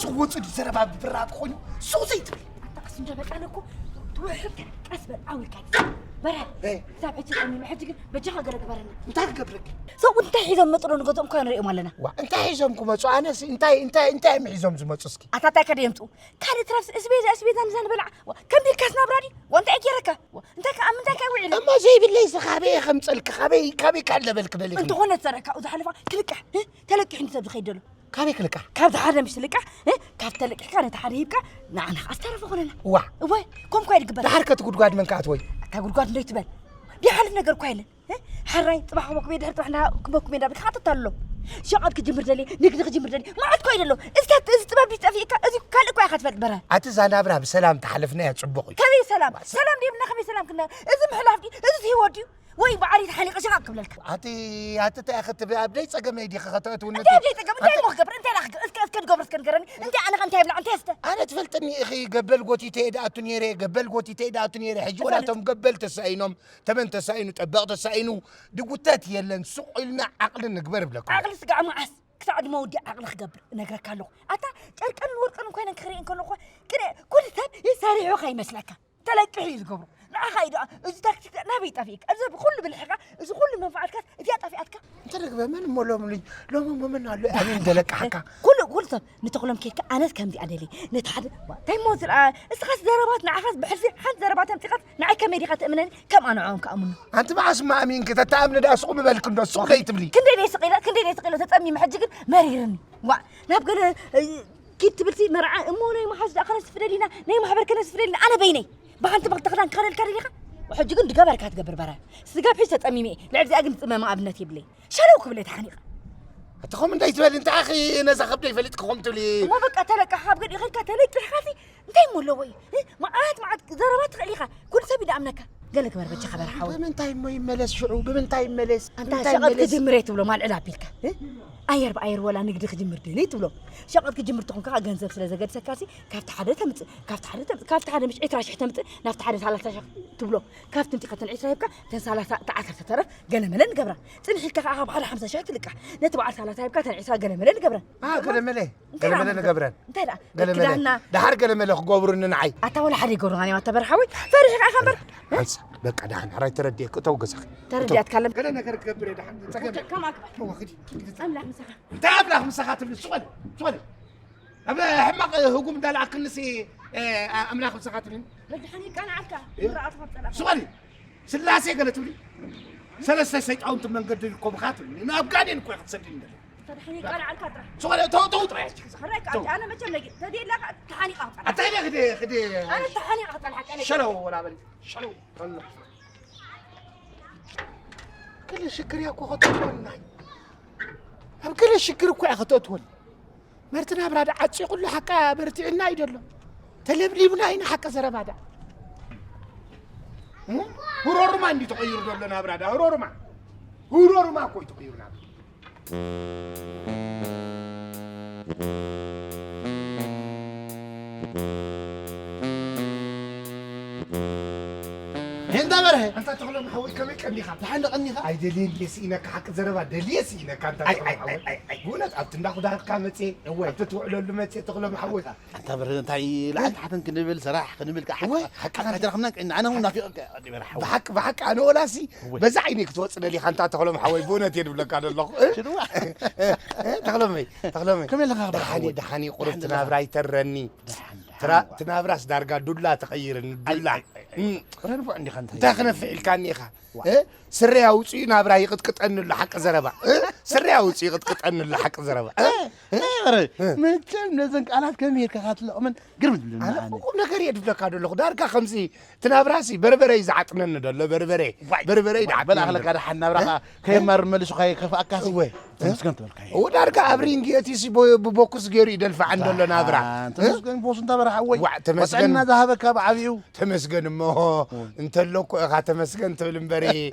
ዝወፁ ድዩ ዘረባ ብብራብ ኮይኑ ሱቕ ዘይትብል። ኣታ ቀስ እንደ በቃ እኮ ትውሕድ። ቀስ በል ኣውልካ። በረ። እ። ክሳብ ሕጂ ጠሚመ፣ ሕጂ ግን በጃኻ ገለ ግበረኒ። እንታይ ክገብረክ? ሰው እንታይ ሒዞም መጥሎ ንገዝኦም እኮ ንሪኦም ኣለና። ዋ እንታይ ሒዞም ክመፁ? ኣነስ እንታይ እንታይ እንታይ እዮም ሒዞም ዝመፁ እስኪ? ኣታ እንታይ ከደ የምፁ? ካልእ ትራፍስ እስቤዛ እስቤዛ ንዛ ንበልዓ። ዋ፣ ከም ቢልካስ ናብራ ድዩ? ዋ እንታይ ገይረካ? ዋ እንታይ ከ ኣብ ምንታይ ከ ውዒሉ? እሞ ዘይብለይ ሲ ካበይ እየ ከምፀልክ? ካበይ ካበይ ካለበልክ ደሊክ? እንተኾነ ትሰረካ፣ እዚ ሓለፋ ክልቅሕ፣ እ? ተለቂሑ እንዲ ሰብ ዝኸይድ ዘሎ። ካበይ ክልቃሕ? ካብዚ ሓደ ምሽ ትልቃሕ፣ እ? ካብ ተለቂሕካ ነቲ ሓደ ሂብካ ንዓና ከኣ ዝተረፈ ኮነና። ዋ። እወ፣ ከምኳ ይድግበር። ደሓር ከቲ ጉድጓድ መን ከኣትወይ? እታ ጉድጓድ እንዶ ይትበል። ቢሓልፍ ነገር እኳ የለን። እ? ሕራይ ጽባሕ ክቦ ክበይ ድሕር ጽባሕ እንዳ ክቦ ክበይ እንዳበልካ ትታሎ። ሸቐጥ ክጅምር ደልየ፣ ንግዲ ክጅምር ደልየ። መዓት እኳ ይደሎ። እዚ ታት-፣ እዚ ጥበብ ድዩ ጠፊእካ? እዚ ካልእ እኳ ኢኻ ትፈልጥ በረ። ኣቲ እዛ ናብራ ብሰላም ተሓለፍናያ ጽቡቕ እዩ። ከመይ ሰላም? ሰላም ድዩ? ብና ከመይ ሰላም ክና-፣ እዚ ምሕላፍ ድዩ? እዚ ህይወት ድዩ? ወይ ብዓሪት ሓኒቐ ሸቓቕ ክብለልካ። ኣቲ ኣቲ እንታይ ኢኺ ትብ-፣ ኣብ ደይ ጸገመይ ዲኺ ከተእትውኒ? እንታይ ኣብ ደይ ጸገም? እንታይ እሞ ክገብር? እንታይ ኢላ ክግ-፣ እስከ፣ እስከ ትገብር እስከ ንገረኒ። እንታይ ኣነ ከ እንታይ ይብላዕ? እንታይ እስተ? ኣነ ትፈልጥኒ ኢኺ ገበል ጎቲተ እየ ደኣቱ ነይረ፣ ገበል ጎቲተ እየ ደኣቱ ነይረ። ሕጂ ወላ እቶም ገበል ተሳኢኖም፣ ተመን ተሳኢኑ፣ ጠበቕ ተሳኢኑ፣ ድጉተት የለን። ሱቕ ኢልና ዓቕሊ ንግበር እብለኩም። ዓቕሊ ስጋዕ መዓስ? ክሳዕ ዕድመ ወዲ ዓቕሊ ክገብር እነግረካ ኣለኹ። ኣታ ጨርቅን ወርቅን ኮይነን ክኽሪአን ከለኹ፣ ቅነ ኩሉ ሰብ ይሰሪሑ ከይመስለካ። ተለቂሑ እዩ ዝገብሮ። ንዓኻ እዩ ደኣ እዚ ታክቲክ ናበይ ጠፊእካ? እዚ ኩሉ ብልሕኻ፣ እዚ ኩሉ መንፋዓትካስ እዚኣ ጠፊኣትካ? እንተ ረግበ መን እሞ ሎሚ ሎሚ እሞ መን ኣሎ ኣሚን ደለቅሓካ? ኩሉ፣ ኩሉ ሰብ ንተኽሎም ኬድካ ኣነስ ከምዚኣ ደልየ። ነቲ ሓደ፣ ዋ፣ እንታይ እሞ ዝረኣ? እስኻስ ዘረባት ንዓኻስ ብሕልፊ ሓንቲ ዘረባ ተምጺኻስ ንዓይ ከመይ ዲኻ ትእምነኒ? ከም ኣነ ንዕኦም ክኣምኑ። ኣንቲ መዓስ እሞ ኣሚንኪ? ተተኣምኒ ደኣ ስቕ ምበልኪ እንዶ ስቕ ዘይትብሊ? ክንደይ ደይ ስቕ ኢለ፣ ክንደይ ደይ ስቕ ኢለ ተጸሚመ ሕጂ ግን መሪርኒ። ዋ፣ ናብ ገለ፣ እ፣ ኪድ ትብልሲ መርዓ እሞ ናይ መሓዝ ደኣ ከነስፍደሊና፣ ናይ ማሕበር ከነስፍደሊና፣ ኣነ በይነይ። ብሓንቲ በኽቲ ክዳን ክኸደልካ ደሊኻ? ሕጂ ግን ድገበርካ ትገብር በረ። ስጋብ ሕጂ ተጸሚመ እየ። ልዕሊ እዚኣ ግን ዝጽመም ኣብነት የብለይ። ሸለው ክብለ ተሓኒቐ። ኣቲ ኸም እንታይ ትበል? እንታይ ኣኺ ነዛ ከብደይ ፈሊጥኪ ኸም ትብሊ? እሞ በቃ ተለቃ ካብ ገዲኡ ኸድካ ተለቂሕካሲ እንታይ እሞ ኣለዎ እዩ? እ? መዓት መዓት ዘረባ ትኽእል ኢኻ። ኩሉ ሰብ ይደኣምነካ። ገለ ግበር በጃኻ በርሓዊ። ብምንታይ እሞ ይመለስ ሽዑ? ብምንታይ ይመለስ? ኣንታ ብምንታይ ሸቐጥ ይመለስ? ክጅምር እየ ትብሎም ኣልዕል ኣቢልካ። እ? ኣየር ብኣየር ወላ ንግዲ ክጅምር ደልየ ትብሎም። ሸቐጥ ክጅምር ተኾንካ ኸዓ ገንዘብ ስለ ዘገድሰካሲ ካብቲ ሓደ ተምጽእ፣ ካብቲ ሓደ ተምጽእ፣ ካብቲ ሓደ ምሽ ዕስራ ሽሕ ተምጽእ፣ ናብቲ ሓደ ሰላሳ ሽሕ ትብሎ። ካብቲ ምጽእ ከተን ዕስራ ሂብካ፣ ተን ሰላሳ፣ እታ ዓሰርተ ተረፍ ገለመለ ንገብራ። ጽንሕ ኢልካ ከኣ ካብ ሓደ ሓምሳ ሽሕ ትልቃሕ። ነቲ በዓል ሰላሳ ሂብካ፣ ተን ዕስራ ገለመለ ንገብረን። ኣ፣ ገለመለ፣ እንታይ ገለመለ ደኣ ንገብረን። እንታይ ደኣ? ገለመለ። ክዳና። ደሓር ገለመለ ክገብሩኒ ንዓይ። ኣታ ወላ ሓደ ይገብሩኻ፣ ኣታ በርሓ ወይ? ፈሪሕካ ኢኻ እምበር። ሓንሳ፣ በቃ ደሓን፣ ሕራይ ተረዲኤ፣ እተው ገዛኺ። ተረዲኣትካ ኣለ። ገለ ነገር ክገብር እየ ደሓን። ጸገም። ከማ ግበር። እወ፣ ኪዲ፣ ኪዲ፣ ኪዲ። ኣምላኽ ምሳኻ። እንታይ ኣምላኽ ምሳኻ ትብሊ? ስቕ በሊ፣ ስቕ በሊ። ኣብ ሕማቕ ህጉም እንዳለኣክንሲ፣ እ፣ ኣምላኽ ምሳኻ ትብሊ። መድሓኒ ይቃንዓልካ። እ? ስቕ በሊ። ስላሴ ገለ ትብሊ። ሰለስተ ሰይጣውንቲ መንገዲ ይርከቡኻ ትብሊ። ናብ ጋኔን እኮ ክትሰድኒ እንደለ። መድሓኒ ይቃንዓልካ ጥራሕ። ስቕ በሊ፣ ተው፣ ተው ጥራሕ። ሕራይ ከኣ፣ ተው። ኣነ መቸም ነጊ-፣ ተደይላ ከኣ ተሓኒቓ ክጸንሓካ። ኣታይ ደይ ክደ-፣ ክደ-፣ ኣነ ተሓኒቓ ክጸንሓካ። ሸለው ወላ በሊ። ሸለው። ገለ ሽግር እያ እኮ ከተእትወና። ኣብ ገለ ሽግር እኮ እያ ከተእትወና። መርቲ ናብራ ደኣ ዓጺቑሉ ሓቃ በርቲዕና እዩ ደሎ። ተለብሊብና ኢና ሓቂ ዘረባ ደኣ። እም? ህሮርማ እንዲ ተቐይሩ ደሎ ናብራ ደኣ። ህሮርማ። ህሮርማ እኮ እዩ ተቐይሩ ናብራ። እንዳ በርሀ። ኣንታ ተኽሎም ሓወይ ከመይ ቀኒኻ? ደሓን ዶ ቀኒኻ? ኣይደልየን ድየ ስኢነካ፣ ሓቂ ዘረባ ደልየ ስኢነካ፣ ኣንታ ኣይ፣ ተኽሎም ኣይ፣ ሓወይ። ኣይ፣ ኣይ፣ ኣይ። ብእውነት ኣብቲ እንዳ ኹዳርካ መጽየ፣ እወ። ኣብቲ ትውዕለሉ መጽየ፣ ተኽሎም ሓወይ። ኣንታ በርሀ እንታይ ላዕሊ ታሕትን ክንብል፣ ሰራሕ ክንብል፣ ከኣ እወ፣ ሓቂ ሓቂ ሓቂ ሓቂ ሓቂ ንዓና እውን ናፊቐካ፣ ኣዲ በርሀ ሓወይ። ብሓቂ፣ ብሓቂ ኣነ ወላሲ እወ። በዛ ዓይነይ ክትወጽእ ደሊኻ፣ ኣንታ ተኽሎም ሓወይ፣ ብእውነት እየ ድብለካ ዘለኹ። እ? ሽድዋ። እ፣ እ፣ ተኽሎመይ፣ ተኽሎመይ። ከመይ ኣለኻ በርሀ ደሓን፣ ሓወይ? ደሓን እዩ፣ ቁሩብ ደሓን፣ ትናብራ ይተረኒ። ደሓን፣ ደሓን፣ ትራ-፣ እዋ። ትናብራስ ዳርጋ ዱላ ተቐይርኒ፣ ኣይ፣ ዱላ። ኣይ፣ ኣይ፣ ኣይ። እም። ረንፉዕ እንዲኻ እንታይ እንታይ ኢልካ? ክነፍዕ ኢልካኒ ኢኻ? ዋ። እ? ስረይ ኣውፅኡ ናብራ ይቕጥቅጠኒ ኣሎ፣ ሓቂ ዘረባ። እ? ስረይ ኣውፅኡ ይቕጥቅጠኒ ኣሎ፣ ሓቂ ዘረባ። እ? እ? እ? እ? መቸም ነዘን ቃላት ከመይ ኢልካ ካትለቕመን ግርም ትብለኒ ኣነ ኣነ። ቁም ነገር እየ ድብለካ ዘለኹ። ዳርጋ ከምዚ እቲ ናብራሲ በርበረ እዩ ዝዓጥነኒ ዘሎ፣ በርበረ። ዋይ። በርበረ እዩ ዋይ፣ ዝዓጥነኒ በል ኣኽለካ ዘሎ። ደሓን ናብራኻ እ? ከየማር መሊሱ ከይከፍኣካሲ እወ። ተመስገን ትበልካ እየ። እወ፣ ዳርጋ ኣብ ሪንግ የቲሲ ቦ-፣ ብቦክስ ገይሩ ይደልፋ እንደሎ ናብራ። እ? ተመስገን ቦስ እንታ በርሓ ወይ። ዋዕ፣ ተመስገን። ጥዕና ዝሃበካ ብዓቢኡ። ተመስገን እሞ፣ እወ። እንተሎ እኮ ኢኻ ተመስገን ትብል እምበሪ።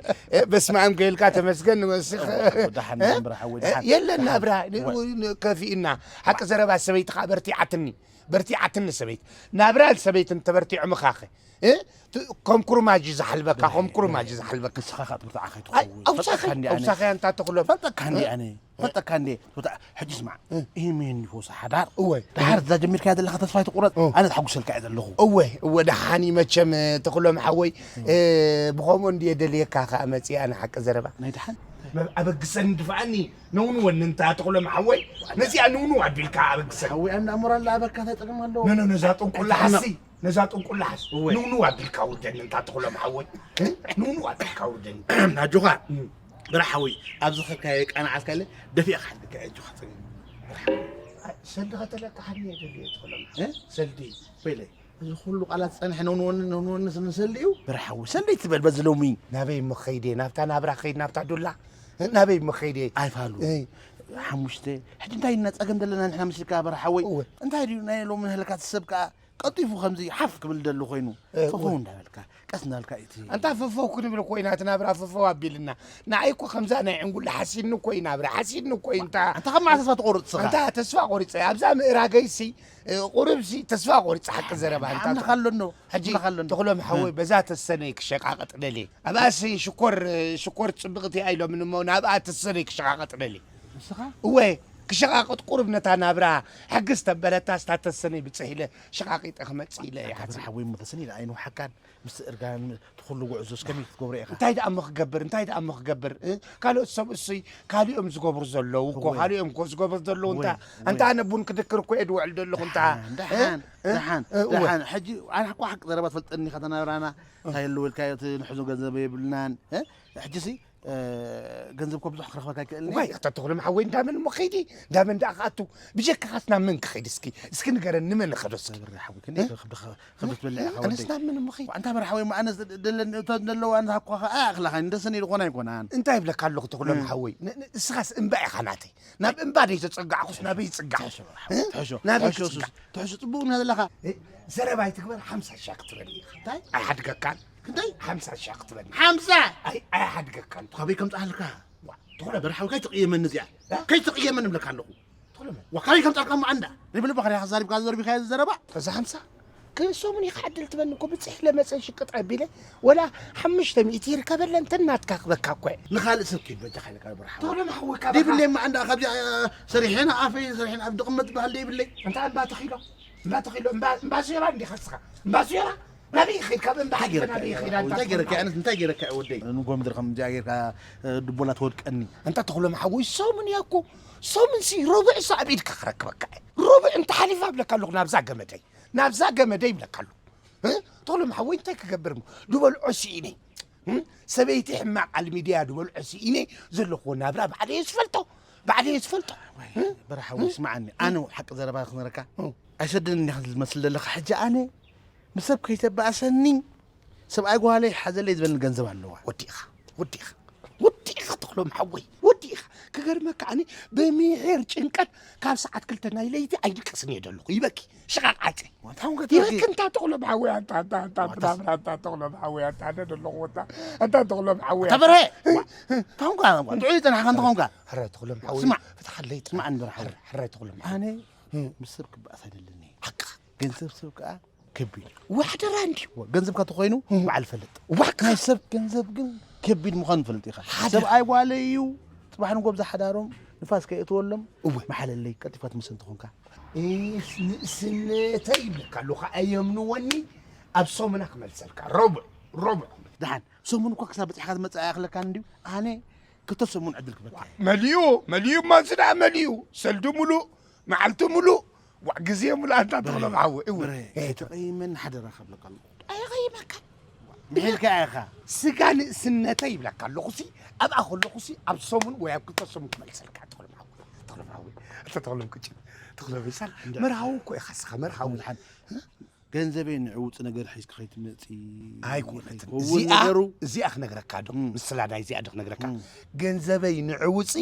እ፣ በስመ ኣብ ከይልካ ተመስገን ንወስኽ። እወ፣ ደሓን እ? እምበር ሓወይ፣ እ፣ ደሓን። የለን ደሓን። ናብራ፣ እወ። ን-፣ ከፊእና። ሓቂ ዘረባ ሰበይቲ ኸኣ በርቲዓትኒ። በርቲዓትኒ ሰበይቲ። ናብራ ሰበይቲ እንተበርቲዑ ምኻኸ፣ እ? ት-፣ ከም ኩርማጅ እዩ ዝሓልበካ፣ ከም ኩርማጅ እዩ ዝሓልበካ። ንስኻ ከዓ ትብርትዓ ኣይ፣ ከይትኸውን ኣውሳኸ፣ ፈልጠካ እንዲ ኣነ ኣውሳኸ ኣንታ ተኽሎም። ፈልጠካ እንዲ ኣነ ፈልጠካ እንዲ ትብርትዓ። ሕጂ ስማዕ፣ ይህ ምን ይፎስ ሓዳር እወ። ድሓር እዛ ጀሚርካያ ዘለኻ ተስፋ ኣይትቁረጥ። ኣነ ተሓጉሰልካ እየ ዘለኹ። እወ፣ እወ፣ ደሓን እዩ መቸም፣ ተኽሎም ሓወይ። እ፣ ብኸምኡ እንድየ ደልየካ ከዓ መፂኣ ንሓቂ ዘረባ። ናይ ድሓን መብ-፣ ኣበግሰኒ ድፍኣኒ፣ ነውንወኒ እንታ ተኽሎም ሓወይ። ነዚኣ ንውንው ኣቢልካ ኣበግሰኒ። ሓወይ ኣንዳ ሞራል ኣበካ እንታይ ጸገም ኣለዎ? ኖ፣ ኖ፣ ነዛ ጥንቁላ ሓሲ፣ ነዛ ጥንቁላ ሓስ። እወ። ንውንው ኣቢልካ ውርደኒ እንታ ተኽሎም ሓወይ። እ? ንውንው ኣቢልካ ውርደኒ። ኣጆኻ በራሓዊ ኣብዚ ኸድካዮ ቃና ዓስካለ ደፊእካ ሓድካ ኣጆኻ ጸገም። ሰልዲ ከተለቅሓኒ እየ ደልየ ተኽሎም። እ? ሰልዲ። ኮይለ እዚ ኩሉ ቃላት ጸንሐ ነውንወኒ ነውንወኒ ንሰልዲ እዩ። በራሓዊ ሰልዲ ትበል በዚ ሎሚ ናበይ እሞ ኸይደ? ናብታ ናብራ ኸይድ፣ ናብታ ዱላ። ናበይ እሞ ኸይደ? ኣይፋሉ እ፣ ሓሙሽተ ሕጂ እንታይ ኢና ጸገም ዘለና ንሕና ምስልካ በራሓወይ እወ። እንታይ ድዩ ናይ ሎሚ ንህልካ ትሰብ ከኣ ቀልጢፉ ከምዚ ሓፍ ክብል ደሎ ኮይኑ እወ። ፈፈው እንዳበልካ ቀስ እንዳልካ እቲ ኣንታ ፈፈው ክንብል እኮ ኢና፣ እቲ ናብራ ፈፈው ኣቢልና። ንዓይ እኮ ከምዛ ናይ ዕንጉላ ሓሲድኒ እኮ እዩ ናብራ፣ ሓሲድኒ እኮ እዩ። እንታ ኣንታ ካብ መዓስ ተስፋ ትቆርጽ ስኻ ኣንታ ተስፋ ቆሪጸ ኣብዛ ምእራገይሲ፣ እ፣ ቁሩብሲ ተስፋ ቆሪጸ ሓቂ ዘረባ። እንታ ኣምልኽ ኣሎ ኖ ሕጂ ኣምልኽ ኣሎ ኖ ተኽሎም ሓወይ በዛ ተሰነይ ክሸቃቐጥ ደልየ። ኣብኣሲ ሽኮር፣ ሽኮር ጽብቕቲ እያ ኢሎምኒ እሞ ናብኣ ተሰነይ ክሸቃቐጥ ደልየ። ንስኻ እወ፣ ክሸቃቐጥ ቁሩብ ነታ ናብራ ሕግዝ ተበለታ ስታ ተሰነይ ብጽሕ ኢለ ሸቃቂጠ ክመጽእ ኢለ እየ ሓፂ ብርሓወይ እሞ ተሰኒ ኢለ ኣይንውሓካን ምስ እርጋን እቲ ኩሉ ጉዕዞስ ከመይ ክትገብሮ ኢኻ? እንታይ ደኣ እሞ ክገብር፣ እንታይ ደኣ እሞ ክገብር? እ? ካልኦት ሰብ እሱይ ካሊኦም ዝገብሩ ዘለዉ እኮ፣ እወ። ካሊኦም እኮ ዝገብሩ ዘለዉ እንታ እወ፣ እወ። ኣንታ ኣነ ቡን ክድክር እኮ እየ ድውዕል ዘለኹ እንታ። እ? ደሓን ደሓን እ? እወ። ደሓን ሕጂ ኣነ እኮ ሓቂ ዘረባ ትፈልጠኒ ኢኻ ተናብራና እንታይ ኣለዎ ኢልካዮ እቲ ንሕዞ ገንዘብ የብልናን እ? ሕጂ ሲ እ፣ ገንዘብ እኮ ብዙሕ ክረኽበካ ኣይክእልን ዋይ ኣታ ተኽሎም ሓወይ እንዳመን እሞ ኸይዲ፣ እንዳመን ደኣ ክኣቱ? ብጀካኻስ ናብ መን ክኸይድ እስኪ? እስኪ ንገረኒ ንመን ንኸዶ እስኪ? ብርሓዊ ክንደይ ክብዲ ክብዲ ትበልዕ ኢኻ ኣነስ ወደይ ናብ መን እሞ ኸይድ? ኣንታ በርሓዊ መኣነስ ደለን እተን ዘለዋ ንሃኳኻ ኣያ ኣኽላኻ እንደሰኒ ዝኾና ኣይኮናን እንታይ ይብለካ ኣለኹ ተኽሎም ሓወይ? ን- ን- እስኻስ እምባ ኢኻ ናተይ። ናብ እምባ ደይ ተጸጋዕኩስ ናበይ ይጽጋዕ? ትሕሾ እ? ትሕሾ ናበይ ትሕሾ ትጽጋዕ? ትሕሾ ጽቡቕ እናበለኻ እ? ዘረባ ኣይትግበር ሓምሳ ሽሕ ክትበኒ ኢኻ። እንታይ ኣይሓድገካን። ክንደይ ሓምሳ ሽሕ ክትበኒ። ሓምሳ ኣይ ኣይሓድገካን። ካበይ ከምፅኣልካ ዋ፣ ተኽሎም በርሓዊ ከይትቕየመኒ እዚኣ እ? ከይትቕየመኒ እብለካ ኣለኹ ተኽሎም ዋ ካበይ ከምፃልካ እሞ ኣንዳ ሪብልባ ከሪኻ ዛሪብካ ዘርቢኻዮ ዘረባ ከዛ ሓምሳ ክሶምን ኢኻ ዕድል ትበኒ እኮ ብፅሕ ለመፀ ሽቅጥ ኣቢለ ወላ ሓሙሽተ ሚእቲ ይርከበለን ተናትካ ክበካ እኮ እየ። ንኻልእ ሰብ ከይድ በጃኻ ኢልካ በርሓዊ ተኽሎም ሓወይ ካባኻ ደይብለይ እማ ኣንዳ ካብዚኣ ሰሪሐና ኣፈይ ሰሪሐና ኣብ ድቕመጥ በሃል ደይብለይ እንታይ እምባ ተኺሎ እምባ ተኺሎ እምባ እምባ ሴራ እንዲኻ ንስኻ እምባ ሴራ ናበይ ይኸይድ ካብ እምባ ሓሊፈ ናበይ ይኸይድ ኣንታ እንታይ ገይረካ ኣነስ እንታይ ገይረካ ወደይ ንጎምድር ከምዚኣ ጌርካ ድቦላ ትወድቀኒ ኣንታ ተኽሎም ሓወይ ሰሙን እያ እኮ ሰሙን ሲ ሮብዕ ሳ ኣብ ኢድካ ክረክበካ እየ ሮብዕ እንተ ሓሊፋ እብለካ ኣለኹ ናብዛ ገመደይ ናብዛ ገመደይ ይብለካ ኣለኹ እ? ተኽሎም ሓወይ እንታይ ክገብር እሞ ድበልዖ ስኢነ እ? ሰበይቲ ሕማቕ ኣልሚድያ ድበልዖ ስኢነ ዘለኹዎ ናብራ ባዕለየ ዝፈልጦ ባዕለየ ዝፈልጦ እ? በረሓዊ ስማዓኒ ኣነ ሓቂ ዘረባ ክነረካ ኣይሰድን እንዲኻ ዝመስል ዘለኻ ሕጂ ኣነ ምስ ሰብ ከይተባእሰኒ ሰብኣይ ጓለይ ሓዘለይ ዝበለኒ ገንዘብ ኣለዋ ወዲእኻ ወዲእኻ ወዲእኻ ተኽሎም ሓወይ ወዲእኻ ክገርመካ ኣነ ብምሒር ጭንቀት ካብ ሰዓት ክልተ ናይ ለይቲ ኣይድቅስን እየ ዘለኹ ይበኪ ሽቓቕ ዓፀ ይበኪ እንታ ተኽሎም ሓወይ ኣንታ ኣንታ ኣንታ ብናብራ ኣንታ ተኽሎም ሓወይ ኣንታ ኣነ ዘለኹ ወታ ኣንታ ተኽሎም ሓወይ ተበርሀ ታሁንካ ጥዑይ ጸናሕካ እንተኾንካ ሕራይ ተኽሎም ሓወይ ስማዕ ፍትሓለይ ስማዕ እንበርሓዊ ሕራይ ተኽሎም ሓወይ ኣነ ምስ ሰብ ክበኣስ ኣይደለኒ ሓቅኻ ገንዘብ ሰብ ከዓ ከቢድ እዩ ዋሕደራ እንድዩ ገንዘብካ ተኾይኑ በዓል ፈልጥ ዋሕካ ናይ ሰብ ገንዘብ ግን ከቢድ ምዃኑ ፈልጥ ኢኻ ሓደ- ሰብኣይ ጓለይ እዩ ጽባሕ ንጎ ብዛ ሓዳሮም ንፋስ ከየእትወሎም እወ። መሓለለይ ቀልጢፋ ትምስል እንተኾንካ ንእስነተይ ይብለካ ኣለኹ ኣየምንወኒ ኣብ ሰሙና ክመልሰልካ ረቡዕ ረቡዕ ደሓን ሰሙን እኳ ክሳብ በፂሕካ ዝመፅእ ኣይኣኽለካን እንድዩ ኣነ ክልተ ሰሙን ዕድል ክበካ መሊኡ መሊኡ ማዚ ደኣ መሊኡ ሰልዲ ሙሉእ መዓልቲ ሙሉእ ዋዕ ግዜ ሙሉእ ኣንታ ተኽሎም ሓወ እው ተቐይመን ሓደራ ከብለካ ኣለኹ ኣይቐይመካ ምሒልካ ኢኻ ስጋ ንእስነተይ ይብለካ ኣለኹ ሲ ኣብኣ ከለኹ ሲ ኣብ ሰሙን ወይ ኣብ ክልተ ሰሙን ክመልሰልካ ተኽሎም ሓወ ተኽሎም ሓወ ኣንታ ተኽሎም ቅጭን ተኽሎም ይሳል መርሃዊ እኮ ኢኻ ስኻ መርሃዊ ገንዘበይ ንዕውፅ ነገር ሒዝካ ከይትመፂ ኣይኮነትን ከይኸውን እዚኣ ነገሩ እዚኣ ክነግረካ ዶ ምስላ ናይ እዚኣ ዶ ክነግረካ ገንዘበይ ንዕውፂ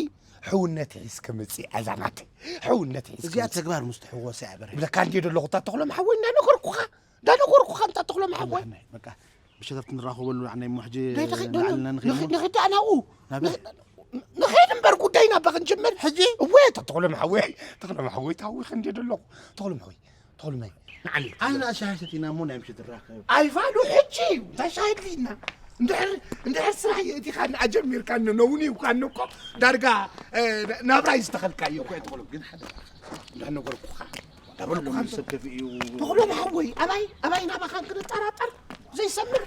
ሕውነት ሒዝኪ ምፂ ኣዛ ናተይ ሕውነት ሒዝኪ እዚኣ ምፂ ተግባር ምስ ትሕወሰ እያ በርሀ ብለካ እንዲ ደለኹ እታ ተኽሎም ሓወይ እንዳነገርኩኻ እንዳነገርኩኻ እንታ ተኽሎም ሓወይ በቃ ብሸተፍቲ ንራኸበሉ ንዓና እሞ ሕጂ ዶ ይተኸ- ዶ- ንዓልና ንኸይድ ንኸ- ንኸይድ ኣናኡ ናበይ? ንኸይድ እምበር ጉዳይ ናባ ክንጅምር ሕጂ እወ እታ ተኽሎም ሓወይ ተኽሎም ሓወይ ታዊኸ እንዲ ደለኹ ተኽሎም ሓወይ ቁልመይ። ኣነ ኣሻሃሸት ኢና እሞ ናይ ምሽት ንራኸብ። ኣይፋሉ ሕጂ እዩ። እንታይ ሻሂ ድልይና? እንድሕር፣ እንድሕር ስራሕ የእቲኻኒ ኣጀሚርካኒ ነውኒ ይብካኒ እኮ ዳርጋ፣ እ፣ ናብራይ ዝተኸልካዮ እኮ። ትኽሎም ግን ሓደ እንድሕር ነገርኩኻ። ዳበልኩኻ ሰብ ከፊ እዩ። ተኽሎም ሓወይ፣ ኣባይ፣ ኣባይ ናባኻን ክንጠራጠር ዘይሰምር።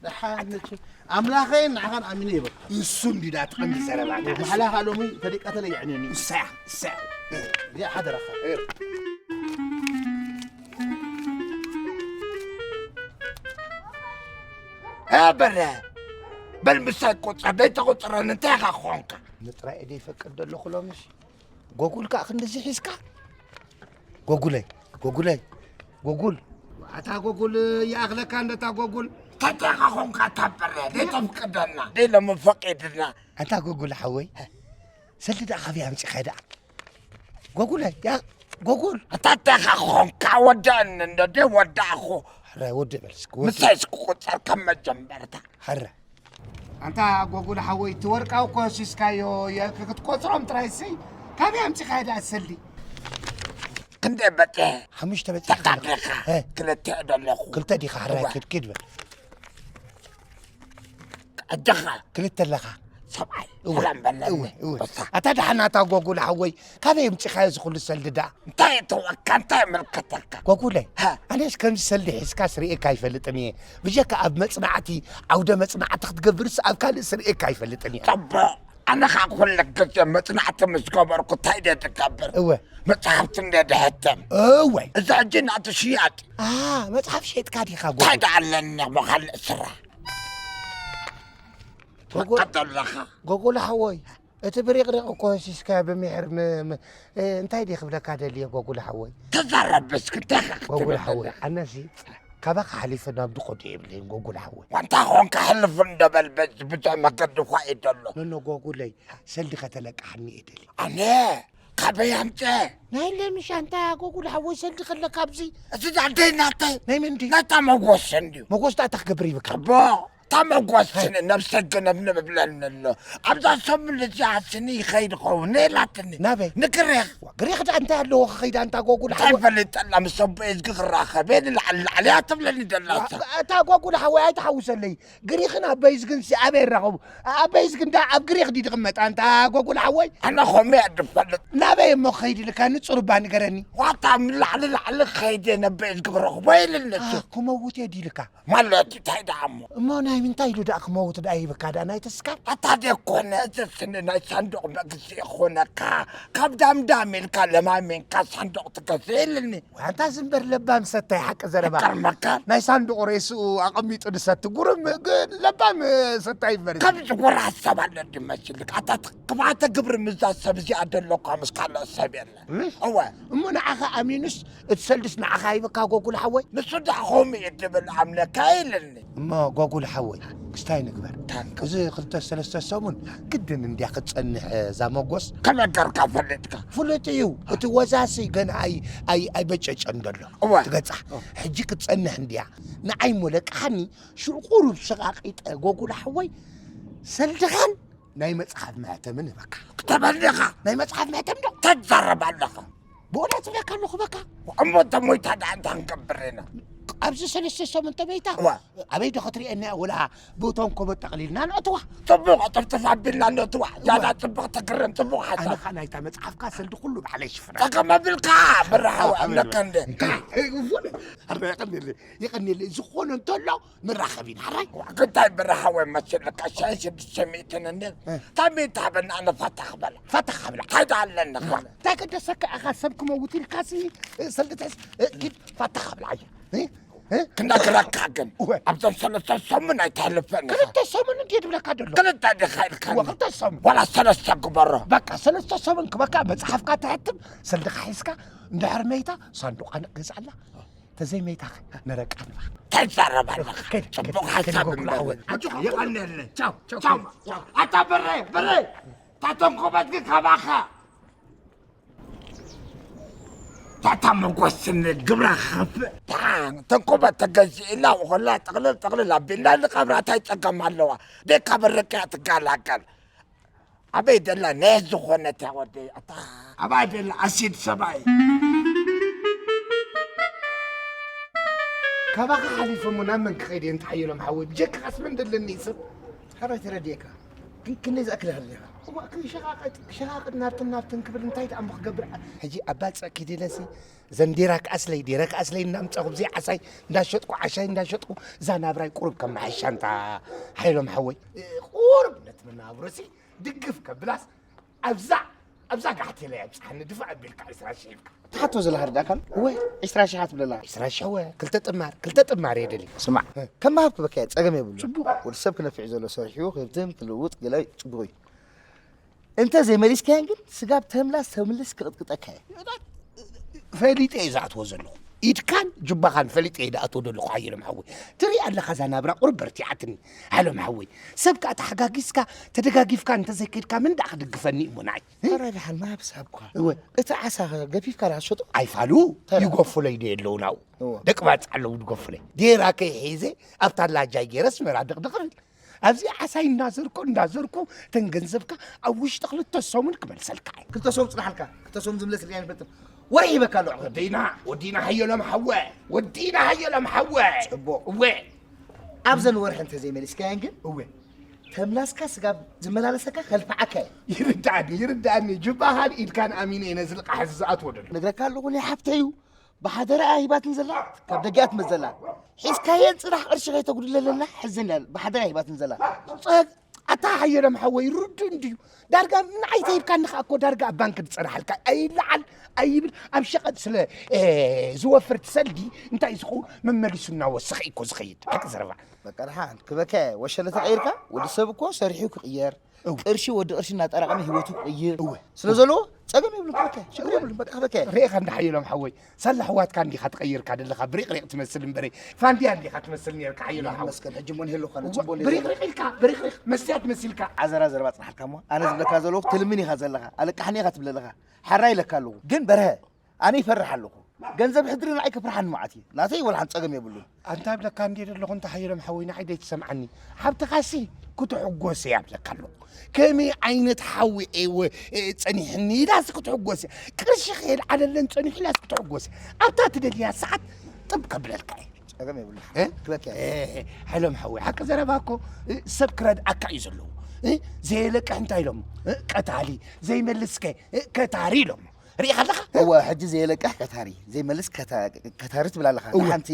ደሓን መቸም ኣምላኸይ ንዓኻን ኣሚነ ይበል። እሱ እንዲዳ ትቐንዲ ዘረባ። ማሕላኻ ሎሚ ተደቀተለ ይዕነኒ። እሳያ፣ እሳያ። እዚኣ ሓደራኻ። እ፣ በረ፣ በል ምሳይ ቁጸር፣ ደይተቑጽረኒ እንታይ ኢኻ ክኾንካ? ምጥራይ እየ ደይፈቅድ ዘለኹ ሎምስ። ጎጉል ከኣ ክንድዚ ሒዝካ? ጎጉለይ፣ ጎጉለይ፣ ጎጉል። ኣታ ጎጉል ይኣኽለካ እንደታ ጎጉል። እንታይ ኢኻ ኾንካ እታ በረ፣ ደይተፍቅደልና፣ ደይ ሎሚ ፈቂድና። ኣታ ጎጉል ሓወይ፣ ሰልዲ ደኣ ካበይ ኣምጺኻዮ ደኣ? ጎጉለይ፣ ያ ጎጉል። ኣታ እንታይ ኢኻ ኾንካ? ወዳእኒ እንዶ ደይ ወዳእኹ። ሕራይ ወዲ በል እስኪ፣ ወዲ። ምሳይ እስኪ ቁጸር ከም መጀመርታ። ሕራይ። ኣንታ ጎጉል ሓወይ፣ እቲ ወርቃዊ እኮ ሲስካዮ የ-፣ ክትቆጽሮም ጥራይ ሲ፣ ካበይ ኣምጺኻዮ ደኣ ሰልዲ? ክንደይ በጺሐ? ሓሙሽተ በጺሐ። ተካ ዲኻ? እ። ክልተ ደለኹ። ክልተ ዲኻ? ሕራይ እወ። ኪድ፣ ኪድ በል። ኣጆኻ። ክልተ ኣለኻ? ሰብኣይ፣ እወ፣ ሰላም በለኒ። እወ፣ እወ። በሳ። ኣታ ደሓን ኣታ ጎጉል ሓወይ፣ ካበይ ኣምጺኻዮ እዚ ኩሉ ሰልዲ ደኣ? እንታይ ይተወካ? እንታይ ይምልከተካ? ጎጉለይ፣ ሃ። ኣነስ ከምዚ ሰልዲ ሒዝካስ ርእየካ ኣይፈልጥን እየ። ብጀካ ኣብ መጽናዕቲ፣ ዓውደ መጽናዕቲ ክትገብርስ ኣብ ካልእስ ርእየካ ኣይፈልጥን እየ። ጽቡቕ። ኣነ ኸኣ ኩሉ ግዜ መጽናዕቲ ምስ ገበርኩ እንታይ ድየ ዝገብር? እወ። መጽሓፍቲ እንድየ ዝሕትም። እወ። እዚ ሕጂ ናቱ ሽያጥ። ኣ፣ መጽሓፍ ሸይጥካ ዲኻ ጎጉል? እንታይ ደኣ ኣለኒ እሞ ካልእ ስራሕ? ጎጎ-፣ ትወቀጥ ኣለኻ። ጎጎላ ሓወይ፣ እቲ ብሪቕሪቕ እኮ ሲስካ ብሚሕር ም-፣ ም-፣ እ፣ እንታይ ድየ ክብለካ ደልየ ጎጉላ ሓወይ? ተዛረብ እስኪ፣ እንታይ ኢኻ ክትብል ጎጉላ ሓወይ፣ ደለኻ? ኣነሲ ካባኻ ሓሊፈ ናብ ድኾ ዶ የብለይን ጎጉላ ሓወይ። ዋንታ ኾንካ ሕልፍ እንዶ በል፣ በዚ ብዙሕ መገዲ እኳ እዩ ደሎ። ኖኖ ጎጉለይ፣ ሰልዲ ከተለቅሓኒ እየ ደልየ። ኣነ? ካበይ ኣምፀ? ናይ ለሚ ሻንጣ ጎጉል ሓወይ ሰልዲ ከለካ ኣብዚ። እዚ ዳዕደይ ናተይ። ናይ መን ድዩ? ናይታ መጎስ እንድዩ። መጎስ ዳኣ እንታይ ክገብር ይብካ? ኣቦ፣ እታ መጎስ ስኒ ነብሰ ገነብ ንብብለኒ ኣሎ። ኣብዛ ሰሙን እዚኣ ስኒ ይኸይድ ኸውን ኢላትኒ። ናበይ? ንግሬኽ። ዋ፣ ግሬኽ ዳኣ እንታይ ኣለዎ ክኸይድ ኣንታ ጎጉል እንታይ ሓወይ? ፈሊጠላ ምስ ኣቦ እዝጊ ክራኸብ እየ ንላዕሊ ላዕሊ እያ ትብለኒ ደላ እሳ። ዋ፣ እታ ጎጉል ሓወይ ኣይትሓውሰለይ። ግሪኽን ኣበይዝግን ሲ ኣበይ ይራኸቡ? ኣበይዝግን ዳ ኣብ ግሪኽ ድዩ ዝቕመጥ ኣንታ ጎጉል ሓወይ? ኣነ ኸምኡ እየ ዝፈልጥ። ናበይ እሞ ክኸይድ ኢልካ ንጹር እባ ንገረኒ። ዋታ ላዕሊ ላዕሊ ክኸይድ እየ ነበይ ዝግብሮ ክቦ ኢልኒ እሱ። ኣህ፣ ክመውት እየ ድዩ ኢልካ? ማለት እንታይ ደኣ እሞ? እሞ ናይ ምንታይ ኢሉ ደኣ ክመውት ደኣ ይብካ ደኣ ናይ ተስካር? ኣታ ደኮነ እዚ ስኒ ናይ ሳንዱቕ መግዝኢ ክኾነካ ካብ ዳምዳም ኢልካ ለማሚንካ ሳንዱቕ ትገዝእ ኢልኒ። ዋንታ ዝንበር ለባም ሰታይ ሓቂ ዘረባ። ይገርመካ። ናይ ሳንዱቕ ሬስኡ ኣቐሚጡ ዝሰቲ ጉርም ግ-፣ ለባም ሰታይ ይንበር። ከምዚ ጎራ ሰብ ኣሎ ድመስልክ። ኣታ ት-፣ ክብዓተ ግብሪ ምዛ ሰብ እዚኣ ደለኳ ምስ ካልኦ ሰብ የለን። እህ? እወ። እሞ ንዓኻ ኣሚኑስ እቲ ሰልድስ ንዓኻ ሂበካ ጎጉል ሓወይ? ንሱ ደኣ ከምኡ እዩ ድብል ኣምነካ ኢልኒ። እሞ ጎጉል ሓወይ፣ ክስታይ ንግበር። ታንክ። እዚ ክልተ ሰለስተ ሰሙን ግድን እንድያ ክትጸንሕ እዛ መጎስ። ከመይ ጌርካ ፈሊጥካ? ፍሉጥ እዩ። እቲ ወዛሲ ገና ኣይ-፣ ኣይ-፣ ኣይበጨጨን ዘሎ። እወ። እቲ ገጻ። እወ። ሕጂ ክትጸንሕ እንድያ። ንዓይ እሞ ለቅሓኒ፣ ሽዑ ቁሩብ ሸቓቒጠ ጎጉል ሓወይ፣ ሰልድኻን ናይ መጽሓፍ ማህተምን ህበካ። ክተበል ዲኻ? ናይ መጽሓፍ ማህተም ዶ? ተዛረብ ኣለኻ። ብእውነት እብለካ ኣለኹ በካ። እሞ እንተ ሞይታ ደኣ እንታይ ክንገብር ኢና? ኣብዚ ሰለስተ ሰሙን እንተ ሞይታ፣ እዋ። ኣበይ ዶ ክትርእየና እያ? ወላ ብእቶም ኮቦ ጠቕሊልና ነእትዋ። ጽቡቕ፣ ጥፍጥፍ ኣቢልና ነእትዋ። እዋ። ያዳ ጽቡቕ ትግርም፣ ጽቡቕ ሓሳብ። ኣነ ኸኣ ናይታ መጽሓፍካ ሰልዲ ኩሉ ባዕለይ ሽፍና። ጸገም ኣቢልካ፣ ብራሃዊ ኣበል ኣምለካ እንደ። እንታይ? እወ፣ ኣረ፣ የቐንየለይ፣ የቐንየለይ። ዝኾነ እንተሎ ንራኸብ ኢና፣ ሕራይ። ዋ፣ እንታይ ብራሃዊ መሲልካ፣ ሻሂ ሽዱሽተ ሚእቲ እንደ። እ። ካብ ሚእቲ ሃበና፣ ኣነ ፋታ ክበላ። ፋታ ክብላ። እንታይ ደኣ ኣለኒ ዋ፣ ክበላ? እንታይ ገደሰካ ኢኻ ሰብ ክመውት ኢልካሲ፣ እ፣ ሰልዲ ትሕዝ፣ እ፣ ኪድ ፋታ ክብላ እየ። እ? እ? ክነግረካ ግን፣ እወ። ኣብዘን ሰለስተ ሰሙን ኣይተሕልፈን ኢኻ። ክልተ ሰሙን እንድየ ድብለካ ደሎ። ክልተ ዲኻ ኢልካኒ? እወ፣ ክልተ ሰሙን። ዋላ ሰለስተ ግበሮ። በቃ፣ ሰለስተ ሰሙን ክበካ መጽሓፍካ ተሕትም፣ ሰልድኻ ሒዝካ፣ እንድሕር መይታ፣ ሳንዱቓ ንገዝኣላ። ተዘይመይታኸ ነረቃ ንባ። እንታይ ትዛረብ ኣለኻ? ከድ፣ ከድ፣ ጽቡቕ ከድ ሓሳብ ጎጉል እምበር። ዓወት። ኣጆኻ፣ የቐንየለይ። ቻው፣ ቻው፣ ቻው፣ ቻው። ኣታ በሬ፣ በሬ። እታ ተንኮበት ግን ካባኻ። እታ መጎስ ስኒ ግብራ ክኸፍእ። እታ ተንኮበት ተገዚእላ፣ ወኸላ ጥቕልል፣ ጥቕልል ኣቢልና ንቐብራ እንታይ ጸገም ኣለዋ? ደይ ካብ ርቃ ትገላገል። ኣበይ ደላ ነየት ዝኾነት እያ ወደይ? ኣታ ኣበይ ደላ ኣሲድ ሰብኣይ? ካባኻ ሓሊፈ እሞ ናብ መን ክኸይድ እየ እንተ ሓየሎም ሓወይ? ብጀካኻስ መን ደለኒ ሰብ? ሕራይ ተረዲኤካ። ግን ክንደይ ዝኣክል ይኽእል ዲኻ? እዋ፣ ክሸቓቐጥ፣ ክሸቓቐጥ ናብትን ናብትን ክብል እንታይ ደኣ እሞ ክገብር? ሕጂ ኣብ ባጽዕ ኪድ ኢለሲ፣ ዘን ዴራ ክኣስለይ፣ ዴረ ክኣስለይ እናምጻኹ ብዘይ ዓሳይ እንዳሸጥኩ፣ ዓሻይ እንዳሸጥኩ፣ እዛ ናብራይ ቁሩብ ከመሓይሻ እንታ ሓየሎም ሓወይ። ቁሩብ ነቲ መነባብሮሲ ድግፍ ከብላስ ኣብዛ፣ ኣብዛ ጋሕቴለይ ኣብጽሓኒ ድፋዕ ኣቢልካ ዒስራ ሽሕ ኢልካ። ትሓቶ ዘለኻ ርዳእካን? እወ። ዒስራ ሽሕ ትብለላ። ዒስራ ሽሕ እወ፣ ክልተ ጥማር፣ ክልተ ጥማር እየ ደልየ። ስማዕ፣ እ። ከም ምሃብ ክበካ እየ፣ ጸገም የብሉ። ጽቡቕ። ወዲ ሰብ ክነፍዕ ዘሎ ሰሪሑ ክህብትም ክልውጥ ገለ ጽቡቕ እዩ። እንተ ዘይመሊስካየን ግን ስጋብ ተምላስ ተምልስ ክቕጥቅጠካ እየ። ፈሊጠ እየ ዝኣትዎ ዘለኹ። ኢድካን ጁባኻን ፈሊጠ እየ ዝኣትዎ ዘለኹ ሓየሎም ሓወይ። ትርኢ ኣለኻ እዛ ናብራ ቁሩብ በርቲዓትኒ። ሓየሎም ሓወይ፣ ሰብ ከኣ ተሓጋጊዝካ ተደጋጊፍካ እንተዘይከድካ መን ደኣ ክድግፈኒ እሞ ንዓይ? ሕራይ ደሓን ምሃብ ሳብኳ። እወ። እቲ ዓሳ ገፊፍካ ደኣ ትሸጦ? ኣይፋሉ ተራ። ይጎፍለይ ዶ የለውን ኣብኡ? እወ። ደቂ ባጽዕ ኣለዉ ዝጎፍለይ። ዴራ ከይሒዘ ኣብታ ላጃይ ገይረ ኣስመራ ድቕድቕ እብል። ኣብዚ ዓሳይ እንዳዘርኩ እንዳዘርኩ እተን ገንዘብካ ኣብ ውሽጢ ክልተ ሰሙን ክመልሰልካ እየ። ክልተ ሰሙን ጽናሓልካ፣ ክልተ ሰሙን ዝምለስልካ ይፈልጥም። ወርሒ ሂበካ ኣለኹ። ወዲና፣ ወዲና ሓየሎም ሓወ፣ ወዲና ሓየሎም ሓወ። ጽቡቕ። እወ። ኣብዘን ወርሒ እንተ ዘይመሊስካየን ግን እወ። ተምላስካ ስጋብ ዝመላለሰካ ከልፍዓካ እየ። ይርድኣኒ፣ ይርድኣኒ። ጅባኻን ኢድካን ኣሚነ እየ ነዚ ልቃሕ እዚ ዝኣትዎ ደሎ። ነግረካ ኣለኹ፣ ናይ ሓፍተይ እዩ። ብሓደራ እያ ሂባትን ዘላ፣ ካብ ደገ እያ ትመዘላ። ሒዝካየን ጽናሕ ቅርሺ ከይተጉድለለና፣ ሕዘን እያ ብሓደራ እያ ሂባትን ዘላ። ጸ-፣ ኣታ ሓየሎም ሓወይ፣ ርዱእ እንድዩ። ዳርጋ ንዓይ ተሂብካኒ ከኣ እኮ ዳርጋ ኣብ ባንክ ዝጸናሓልካ። ኣይለዓል ኣይብል፣ ኣብ ሸቐጥ ስለ፣ እ፣ ዝወፍር እቲ ሰልዲ እንታይ እዩ ዝኸውን? መመሊሱ እናወሰኸ እዩ እኮ ዝኸይድ። ሓቂ ዘረባ። በቃ ደሓን፣ ክበካ እየ። ወሸለ ተቐይርካ፣ ወዲ ሰብ እኮ ሰሪሑ ክቕየር፣ እው። ቅርሺ ወዲ ቅርሺ እናጠራቐመ ህይወቱ ክቕይር እወ። ስለ ዘለዎ፣ ጸገም የብሉን፣ ክበካ እየ። ሽግር የብሉን፣ በቃ ክበካ እየ። ርኢኻ እንዳ ሓየሎም ሓወይ፣ ሳላ ኣሕዋትካ እንዲኻ ትቐይርካ ደለኻ፣ ብሪቕሪቕ ትመስል እምበረይ፣ ፋንድያ እንዲኻ ትመስል ነይርካ ሓየሎም ሓወይ። መስገን፣ ሕጂ እሞ ንህሉ ኾነ፣ እወ፣ ጽቡቕ እንድዩ ብሪቕሪቕ ኢልካ፣ ብሪቕሪቕ፣ መስትያት መሲልካ። ዓዘራ ዘረባ ጽናሕልካ እሞ፣ ኣነ ዝብለካ ዘለኹ ትልምን ኢኻ ዘለኻ፣ ኣለቃሕኒ ኢኻ ትብለለኻ። ሓራይ ኢለካ ኣለኹ። ግን በርሀ፣ ኣነ ይፈርሕ ኣለኹ። ገንዘብ ሕድሪ ንዓይ ከፍርሓኒ መዓት እዩ። ናተይ ወላ ሓንቲ ጸገም የብሉን። ኣንታ እብለካ እንድየ ዘለኹ፣ እንተ ሓየሎም ሓወይ፣ ንዓይ ደይትሰምዓኒ። ሓብትኻሲ ክትሕጎስ እያ እብለካ ኣለኹ። ከመይ ዓይነት ሓዊ እየ ወ-፣ እ፣ ጸኒሕኒ ኢላስ ክትሕጎስ እያ። ቅርሺ ከየልዓለለን ጸኒሑ ኢላስ ክትሕጎስ እያ። ኣብታ ትደልያ ሰዓት ጥብ ከብለልካ እየ። ጸገም የብሉን። እ? ክበካ እየ። እ፣ ሓየሎም ሓወይ፣ ሓቂ ዘረባ እኮ፣ እ፣ ሰብ ክረድኣካ እዩ ዘለዎ። እ፣ ዘየለቅሕ እንታይ ኢሎሞ? እ፣ ቀታሊ፣ ዘይመልስከ፣ እ፣ ከታሪ ኢሎሞ። ርኢኻ ኣለኻ? እወ፣ ሕጂ ዘየለቅሕ ከታሪ፣ ዘይመልስ ከታ-፣ ከታሪ ትብል ኣለኻ። እወ። ሓንቲ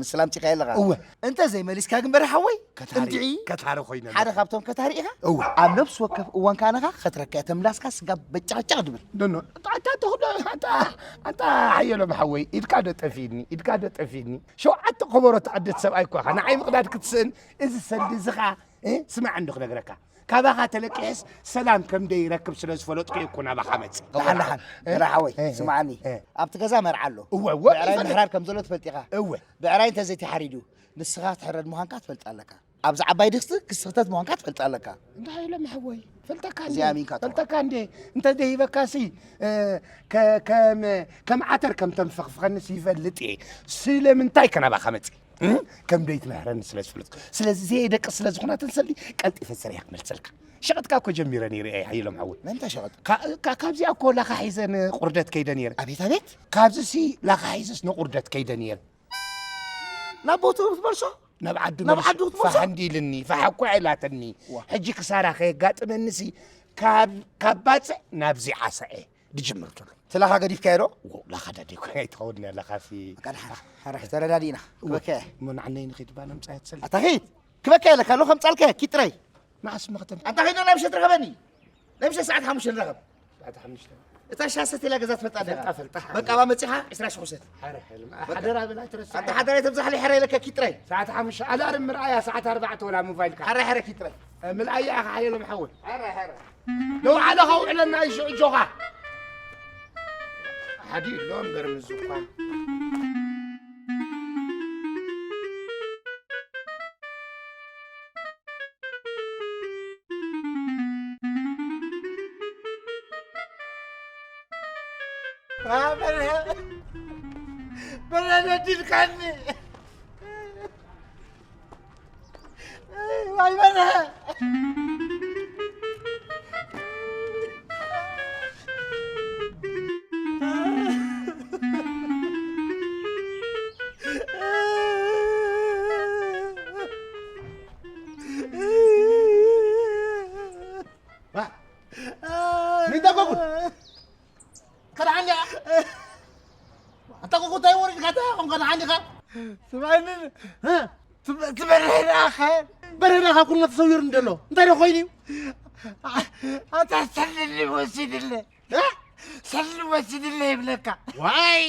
ምስላ ኣምጺኻዮ ኣለኻ። እወ። እንተ ዘይመሊስካ ግን በርሃ ሓወይ፣ ከታሪ፣ እንድዒ ከታሪ ኮይነ ሓደ ኣለኹ። ካብቶም ከታሪ ኢኻ። እወ። ኣብ ነፍሲ ወከፍ እዋን ከኣ ንኻ ከትረካ እያ፣ ተምላስካ ስጋ በጫቕጫቕ ድብል። ኖ፣ ኖ፣ ኣታ፣ ኣታ፣ ኣታ፣ ኣታ፣ ኣታ ሓየሎም ሓወይ፣ ኢድካ ዶ ጠፊእኒ፣ ኢድካ ዶ ጠፊእኒ? ሸውዓተ ከበሮ ትቐድድ ሰብኣይ እኮ ኢኻ። ንዓይ ምቕዳድ ክትስእን፣ እዚ ሰልዲ እዚ ኸኣ፣ እ፣ ስማዕ እንዶ ክነግረካ። ካባኻ ተለቂሐስ ሰላም ከም ደይረክብ ስለ ዝፈለጥኩ እየ እኮ ናባኻ መጽእ። ደሓን፣ ደሓን። እ? በርሃ ሓወይ፣ እ፣ እ፣ ስምዓኒ። እ። ኣብቲ ገዛ መርዓ ኣሎ። እወ፣ እወ፣ ብዕራይ ይፈልጥ። ምሕራድ ከም ዘሎ ትፈልጥ ኢኻ። እወ። ብዕራይ እንተዘይትሓሪዱ፣ ንስኻ ትሕረድ ምዃንካ ትፈልጥ ኣለካ። ኣብዚ ዓባይ ድስቲ ክስኽተት ምዃንካ ትፈልጥ ኣለካ። እንታይ ኢሎም ሓወይ? ፈልጠካ እዚ እንዴ? ኣሚንካ ትኾን። ፈልጠካ እንዴ? እንተ ደይበካሲ፣ እ፣ ከ-፣ ከም፣ ከም ዓተር ከም ተንፈኽፍኸንስ ይፈልጥ እየ። ስለምንታይ ከ ናባኻ መጽእ? እ? ከም ደይትምህረኒ ስለ ዝፈለጥኩ። ስለዚ ዘየደቅስ ስለ ዝኾና ተንሰሊ ቀልጢፈ ሰሪሐ ክመልሰልካ። ሸቐጥካ እኮ ጀሚረ ነይረ እየ፣ ሓየሎም ሓወይ። መን እንታይ ሸቐጥ? ካ-፣ ካ-፣ ካብዚኣ እኮ ላኻ ሒዘ ንቑርደት ከይደ ነይረ። ኣቤት፣ ኣቤት። ካብዚሲ ላኻ ሒዘስ ንቑርደት ከይደ ነይረ። ናብ ቦትኡ ክትመልሶ? ናብ ዓዱ ናብ መልሶ። ዓዱ ክትመልሶ? ፋሕ እንዲልኒ፣ ፋሕ እኮ ኣይላተኒ። ዋ። ሕጂ ክሳራ ከየጋጥመኒሲ ካብ፣ ካብ ባጽዕ ናብዚ ዓሳ እየ ድጅምር ዘሎ። እቲ ላኻ ገዲፍካዮ ዶ? ዎ፣ ላኻ ዳዴ እኮ ኣይትኸውን እያ፣ ላኻሲ። በቃ ደሓን፣ ሕራሕ ተረዳዲእና። ዎ። ክበከ። እሞ ንዓነይ ንኺድ ባነ ምጻያ ትሰሊ። ኣታ ኺድ! ክበከ ኢለካ ኣለኹ፣ ከምጻልከ፣ ኪድ ጥራይ። መዓስ መኽተም? ኣንታ ኺድ ናብ ምሸት ርኸበኒ። ናይ ምሸት ሰዓት ሓሙሽተ ንራኸብ። ሰዓት ሓሙሽተ። እታ ሻሂ ሰትየላ ገዛ ትፈልጣ ዲኻ? ፈልጣ፣ ፈልጣ። በቃ፣ ባ መጺኻ ዕስራ ሽሕ ውሰድ። ሓረ፣ ሓረ። በቃ። ሓደራ በላ፣ ኣይትረስዕ። ኣንታ ሓደራ፣ ኣይተብዝሓለይ፣ ሕራይ ኢለካ፣ ኪድ ጥራይ። ሰዓት ሓሙሽተ፣ ኣላርም ምርኣያ፣ ሰዓት ኣርባዕተ ወላ ሞባይልካ። ሕራይ፣ ሕራይ፣ ኪድ ጥራይ። እ፣ ምልኣያ ኢኻ፣ ሓየሎም ሓወይ። ሕራይ፣ ሕራይ። ንውዓለ ከውዕለና እዩ ሽዑ፣ ኣጆኻ። ሓዲ ኣሎ እምበር፣ ምዚ እኳ። በርሀ፣ በርሀ ነዲድካኒ። ዋይ በርሀ። ኣነ ሓሊኻ? ስማዕኒ፣ እ? ትበ-፣ ትበርህና ኸ? በርህና ካብ ኩልና ተሰዊሩ እንደሎ። እንታይ ደኣ ኮይኑ እዩ? ኣታ ሰልኒ ወሲድለ። እ? ሰልኒ ወሲድለ ይብለካ። ዋይ!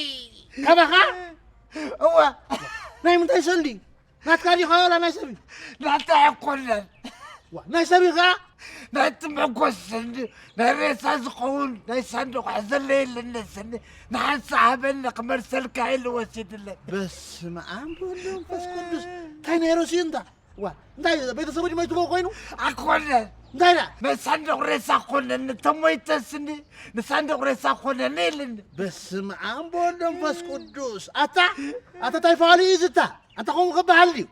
ካባኻ? እወ። ናይ ምንታይ ሰልዲ? ናትካ ዲኻ ዋላ ናይ ሰብ እዩ? ናተይ ኣይኮነን። ዋ፣ ናይ ሰብ እዩ ኸዓ? ናይቲ መጎስ ሰልዲ፣ ናይ ሬሳ ዝኸውን ናይ ሳንዱቕ ሕዘለ የለነ ሰኒ፣ ንሓንሳ ሃበኒ ክመልሰልካ ኢሉ ወሲድለ። በስመ ኣብ ወወልድ ወመንፈስ ቅዱስ። እንታይ ናይ ሮሲ እንታ? ዋ፣ እንታይ ቤተሰቡ ድመይትዎ ኮይኑ? ኣይኮነን። እንታይ ደኣ? ናይ ሳንዱቕ ሬሳ ኮነኒ፣ ተሞይተስኒ፣ ንሳንዱቕ ሬሳ ኮነኒ ኢልኒ። በስመ ኣብ ወወልድ ወመንፈስ ቅዱስ። ኣታ፣ ኣታ እንታይ ፋሊ እዩ ዝታ? ኣንታ ከምኡ ክበሃል ድዩ?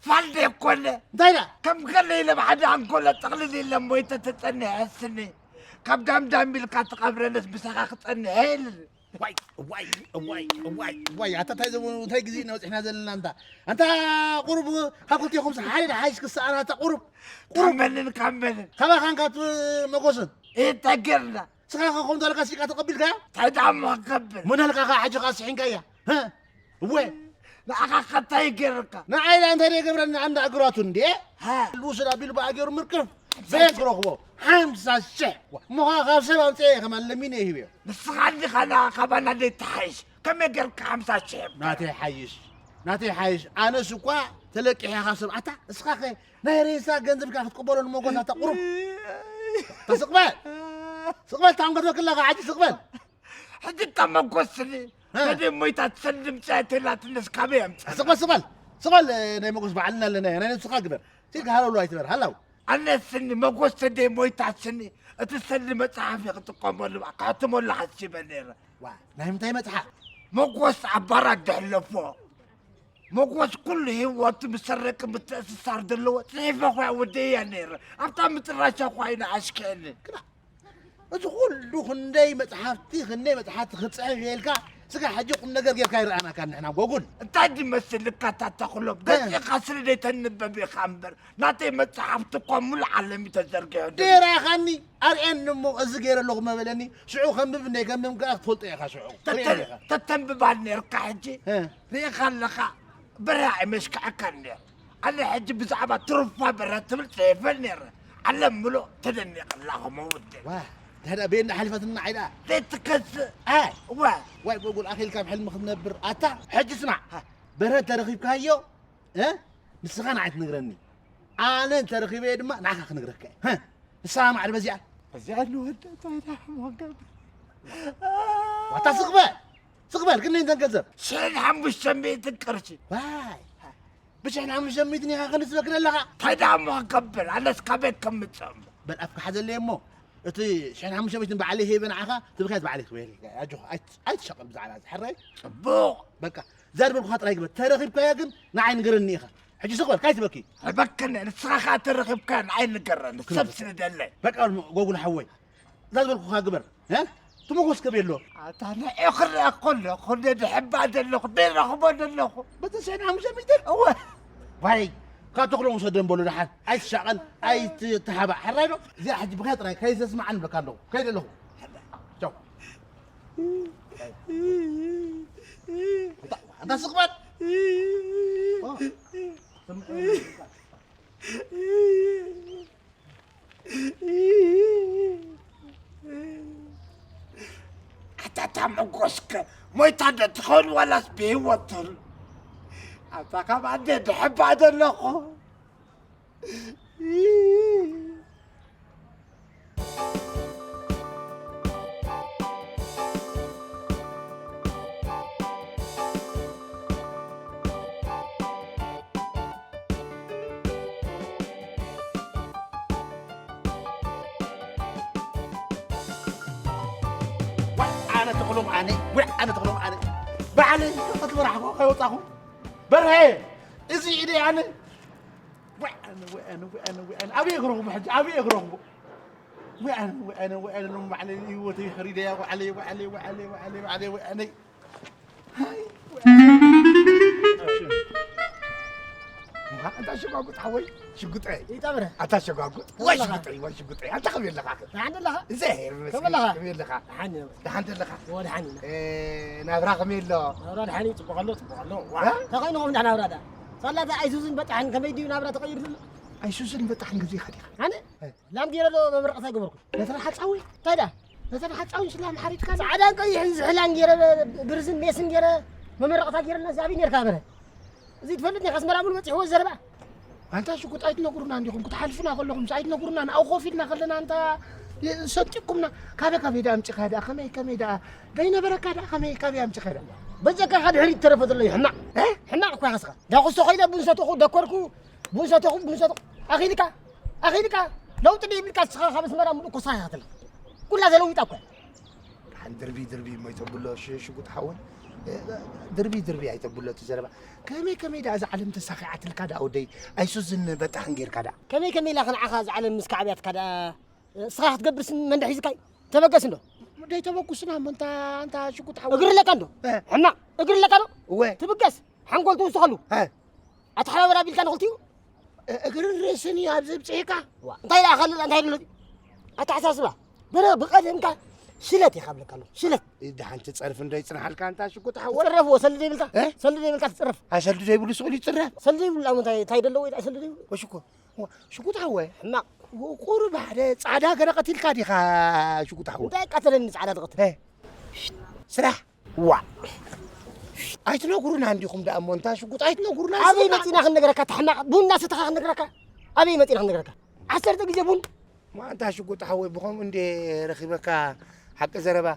ፋልደ ኮነ። እንታይ ደኣ? ከም ገለ ኢለ ብሓደ ኣንጎሎ ጥቕልል ኢለ ሞይተ ተጸኒሐስኒ። ካብ ዳምዳም ኢልካ ትቐብረለስ ብሳኻ ክጸንሐ ኢልኒ። ዋይ፣ ዋይ፣ ዋይ፣ ዋይ፣ ዋይ፣ ኣታ እንታይ ዘበኑ፣ እንታይ ግዜ ኢና በጺሕና ዘለና ኣንታ? ኣንታ ቁሩብ ካብ ክልቴኹም ሓደ ሓይሽ ክሰኣና ኣታ ቁሩብ፣ ቁሩብ። ካብ መንን፣ ካብ መንን? ካባኻን ካብ መጎስን። እንታይ ጌርና? ስኻ ከ ከምኡ እንዳልካ ስኢልካ ተቐቢልካያ? እንታይ ደኣ እሞ ክገብር? ምን ኣልካ ከ ሕጂ ከኣ ስሒንካያ? ህ? እወ። ንዓኻ ከ እንታይ ይገብረካ? ንዓይ ደኣ እንታይ ደኣ ይገብረኒ? ኣንዳ እግሯቱ እንድየ። ሃ። ልውስድ ኣቢሉ ብኣ ገይሩ ምርቅፍ። ዘየት ክረኽቦ። ሓምሳ ሽሕ። እሞ ኸኣ ካብ ሰብ ኣምፅአ እየ ከማን ለሚነ እየ ሂበዮ። ንስኻ እንዲኻ ንዓ ካባና ዘይትሓይሽ። ከመይ ጌርካ ሓምሳ ሽሕ? ናተይ ሓይሽ። ናተይ ሓይሽ። ኣነስ እኳ ተለቂሐ ካብ ሰብ ኣታ። እስኻ ከ ናይ ሬሳ ገንዘብካ ክትቅበሎ ንመጎስ ኣታ ቁሩብ። ስቕ በል። ስቕ በል፣ ታንጎ ትበክል ኣለኻ፣ ሕጂ ስቕ በል። ሕጂ እታ መጎስ ስኒ፣ እ። ተደይ ሞይታ ትሰልም ጸያተላትነስ ካበይ ኣምጻ? ስቕ በል፣ ስቕ በል። ስቕ በል፣ ናይ መጎስ በዓልና ኣለና፣ ናይ ነብስኻ ግበር። ሲልካ ሃለውለው ኣይትበል፣ ሃላው። ኣነ ስኒ፣ መጎስ ተደይ ሞይታ ስኒ፣ እቲ ሰሊ መጽሓፍ እየ ክጥቀመሉ፣ ክሕትመሉ ሓሲበ ነይረ። ዋ፣ ናይ ምንታይ መጽሓፍ? መጎስ ኣብ ባራት ዘሕለፎ። መጎስ ኩሉ ህይወቱ ምሰረቂ ምትእስሳር ዘለዎ ጽሒፈ ኳ ወደያ ነይረ። ኣብታ ምጥራሻ ኳ ኢና ኣሽክዕኒ። ግዳ እዚ ኩሉ ክንደይ መጽሓፍቲ፣ ክንደይ መጽሓፍቲ ክትጽሕፍ ኢልካ፣ ስጋ ሕጂ ቁም ነገር ጌርካ ይረኣናካ ንሕና ጎጉል። እንታይ ዝመስል ልካታ ተኽሎም? እ። ገጺኻ ስለ ዘይተንበብ ኢኻ እምበር፣ ናተይ መጽሓፍቲ እኳ ሙሉእ ዓለም እዩ ተዘርጊሑ ዘሎ። ደራኻኒ፣ ኣርእየኒ እሞ፣ እዚ ገይረ ኣለኹ መበለኒ፣ ሽዑ ከንብብ እንደይ ከንብብ ከኣ ክትፈልጦ ኢኻ ሽዑ። ተተ-፣ ትርእየኒ ኢኻ። ተተንብባን ነርካ ሕጂ፣ እ። ርኢኻ ኣለኻ፣ በራ ኣይመሽክዐካን ነይሩ። ኣነ ሕጂ ብዛዕባ ትሩፋ በራ ትብል ጽሒፈ ነይረ። ዓለም ምሉእ ተደኒቕላ ከምኡ ውድእ። ዋ፣ እንታይ ደኣ በየን ሓሊፋትና ዓይ ደኣ? ዘይትከስእ። ኣይ። ዋ። ዋይ፣ ጎጉል ኣኺልካ ኣብ ሕልሚ ክትነብር። ኣታ፣ ሕጂ ስማዕ፣ ሃ። በረ እንተረኺብካዮ፣ እ? ንስኻ ንዓይ ትነግረኒ። ኣነ እንተረኺበዮ ድማ ንዓኻ ክነግረካ እየ። ህ? ንስኻ ማዕረ በዚኣ። በዚኣ ንወዳ እንታይ ደኣ ሞገብ? ዋታ ስቕ በል። ስቕ በል፣ ግን እንተን ገንዘብ። ሽሕን ሓሙሽተ ሚእትን ቅርሺ። ዋይ። ብሽሕን ሓሙሽተ ሚእትን ኢኻ ክንስበክን ኣለኻ? እንታይ ደኣ እሞ ክገብር? ኣነስ ካበይ ከምጽእ እሞ? በል ኣፍካ ሓዘለይ እሞ። እቲ ሽሕን ሓሙሽተ ሚእትን ባዕለይ ሂበ ንዓኻ፣ ትብካት ባዕለይ ክበየልካ። ኣጆኻ፣ ኣይት-፣ ኣይትሻቐል ብዛዕባ እዚ። ሕራይ? ጽቡቕ። በቃ፣ እዛ ዝበልኩኻ ጥራይ ግበር። ተረኺብካያ ግን ንዓይ ንገረኒ ኢኻ። ሕጂ ስቕ በል፣ ካይትበኪ። ኣይበክን፣ ንስኻ ኸኣ ተረኺብካ ንዓይ ንገረኒ። ክነግር። ሰብ ስለ ደለ። በቃ፣ ጎጉል ሓወይ። እዛ ዝበልኩኻ ግበር። እ? ትመጎስ ከበይ ኣሎ? ኣታ ንዒ ክረኣ ከለኹ፣ ንድሕባ ዘለኹ፣ ደረኽቦ ዘለኹ። በቲ ሽሕን ሓሙሽተ ሚእትን? እወ። ዋይ፣ ካብ ተኽሎም ውሰደን በሎ ደሓን። ኣይትሻቐል፣ ኣይትተሓባእ። ሕራይ ዶ? እዚኣ ሕጂ ብኸይ ጥራይ፣ ከይሰስምዓን እብለካ ኣለኹ። ከይደ ኣለኹ። ቻው። ኣንታ፣ ኣንታ ስቕ በል። ኦ። ኣታ እታ መጎስከ ሞይታ ዶ ትኸውን ዋላስ ብህይወት ትህሉ? ኣታ ካብ ኣደ ድሕባ ዘለኹ። ዋይ ኣነ ተኽሎም ኣነ፣ ዋይ ኣነ ተኽሎም ኣነ። ባዕለይ ከተበራሕኮ ከይወጻኹ። በርሀ፣ እዚ ኢደይ ኣነ። ዋይ ኣነ፣ ዋይ ኣነ፣ ዋይ ኣነ፣ ዋይ ኣነ። ኣበይ ክረኽቦ ሕጂ? ኣበይ ክረኽቦ? ዋይ ኣነ፣ ዋይ ኣነ፣ ዋይ ኣነ፣ ሎም ባዕለይ ህይወተይ ኸሪደያ፣ ዋዕለይ፣ ዋዕለይ፣ ዋዕለይ፣ ዋዕለይ፣ ዋዕለይ፣ ዋይ ኣነ። ሃይ፣ ዋይ ኣነ። ኣንታ ሸጓጉጥ ሓወይ፣ ሽጉጠይ። ይጠብረ። ኣታ ሸጓጉጥ፣ ከመይ ወይ ኣለኻ? ሽጉጠይ፣ ወይ ሽጉጠይ። ኣንታ ከመይ ኣለኻ? ደሓን ደለኻ? እዘሄር ከመይ ኣለኻ? ከመይ ኣለኻ? ደሓን ኢና። ደሓን ደለኻ? እዎ ደሓን ኢና። እ፣ ናብራ ከመይ ኣሎ? ናብራ ደሓን እዩ፣ ጽቡቕ ኣሎ፣ ጽቡቕ ኣሎ። ዋ፣ እ? እንታይ ኮይኑ ኸም ደሓን ናብራ ደኣ? ሳላ እታ ኣይሱዝን በጣሕን ከመይ ድዩ ናብራ ተቐይሩ ዘሎ? ኣይሱዝን በጣሕን ግዜ ኸዲኻ? ኣነ እ። ላም ገይረ ዶ መመረቕታ ይገበርኩ? ነተን ሓጻዊ? እንታይ ደኣ? ነተን ሓጻዊ ሽላም ሓሪድካ? ጻዕዳን ቀይሕን ዝሕላን ገይረ፣ ብርዝን ሜስን ገይረ መመረቕታ ገይረልና፣ እዚ ኣበይ ነርካ በረ? እዚ ትፈልጥ ኔርካ፣ ኣስመራ ሙሉ በጺሕዎ ዘረባ። ኣንታ ሽጉጥ ኣይትነግሩና እንዲኹም፣ ክትሓልፉና ከለኹም ኣይትነግሩና፣ ንኣው ኮፍ ኢልና ከለና ኣንታ ሰንጢቅኩምና። ካበይ ካበይ ደኣ ኣምጺኻ ደኣ? ከመይ ከመይ ደኣ? ዘይነበረካ ደኣ ከመይ ካበይ ኣምጺኻ ደኣ? በጀካ ካብ ድሕሪት ተረፈ ዘሎ እዩ ሕማቕ። እ? ሕማቕ እኳ ኢኻ ስኻ። ዳኹስቶ ኮይነ ቡን ሰተኹ፣ ደኮርኩ፣ ቡን ሰተኹ፣ ቡን ሰተኹ። ኣኺልካ፣ ኣኺልካ። ለውጢ ደይብልካ ስኻ ካብ ኣስመራ ሙሉእ ኮሳኻ ትብል። ኩላ ተለዊጣ እኳ። ደሓን ድርቢ ድርቢ እሞ ይተብሎ ሽ-፣ ሽጉጥ ሓወይ። እ፣ ድርቢ ድርቢ ኣይተብሎ እቲ ዘረባ። ከመይ ከመይ ደኣ እዛ ዓለም ተሳኺዓትልካ ደኣ ወደይ? ኣይሱዝን በጣሕን ጌርካ ደኣ። ከመይ ከመይ ኢላ ክንዓኻ እዛ ዓለም ምስ ከዓብያትካ ደኣ? ስኻ ክትገብርስ መን ደኣ ሒዝካይ? ተበገስ እንዶ። ደይ ተበጉስና እሞ እንታ፣ እንታ ሽጉጥ ሓወይ። እግሪ ኣለካ እንዶ? እ። ሕማቕ እግሪ ኣለካ ዶ? እወ። ትብገስ። ሓንጎል ትውስኸሉ። እ። ኣተሓባበር ኣቢልካ ንኽልቲኡ? እ-፣ እግርን ርእስን እዩ ኣብዚ ብጽሒካ። ዋ፣ እንታይ ደኣ ካልእ እንታይ ደሎ? ኣተሓሳስባ። በረ ብቐደምካ ሽለት ኢኻ ብለካ ኣለኹ። ሽለት። ደሓን ትጸርፍ እንዶ ይጽንሓልካ ኣንታ ሽጉጥ ሓወይ። ትጽረፍ እዎ፣ ሰልዲ ዘይብልካ? እ? ሰልዲ ዘይብልካ ትጽረፍ። ኣ፣ ሰልዲ ዘይብሉ ስቕ ኢሉ ይጽረፍ? ሰልዲ ዘይብሉ ኣሞ እንታይ፣ እንታይ ደለዎ ኢዳ ሰልዲ ዘይብሉ? ወሽኮ። ዋ፣ ሽጉጥ ሓወይ። ሕማቕ። ቁሩብ ሓደ ጻዕዳ ገለ ቀቲልካ ዲኻ ሽጉጥ ሓወይ? እንታይ ቀተለኒ ጻዕዳ ትቐትል? እ። ስራሕ። ዋ። ኣይትነግሩና እንዲኹም ደኣ እሞ፣ እንታ ሽጉጥ ኣይትነግሩና፣ ኣበይ ስምና። መጺና ክንነግረካ? ተሕማቕ ቡን እናሰተኻ ክንነግረካ? ኣበይ መጺና ክንነግረካ? ዓሰርተ ግዜ ቡን። ማ፣ እንታ ሽጉጥ ሓወይ፣ ብኸምኡ እንዴ ረኺበካ፣ ሓቂ ዘረባ።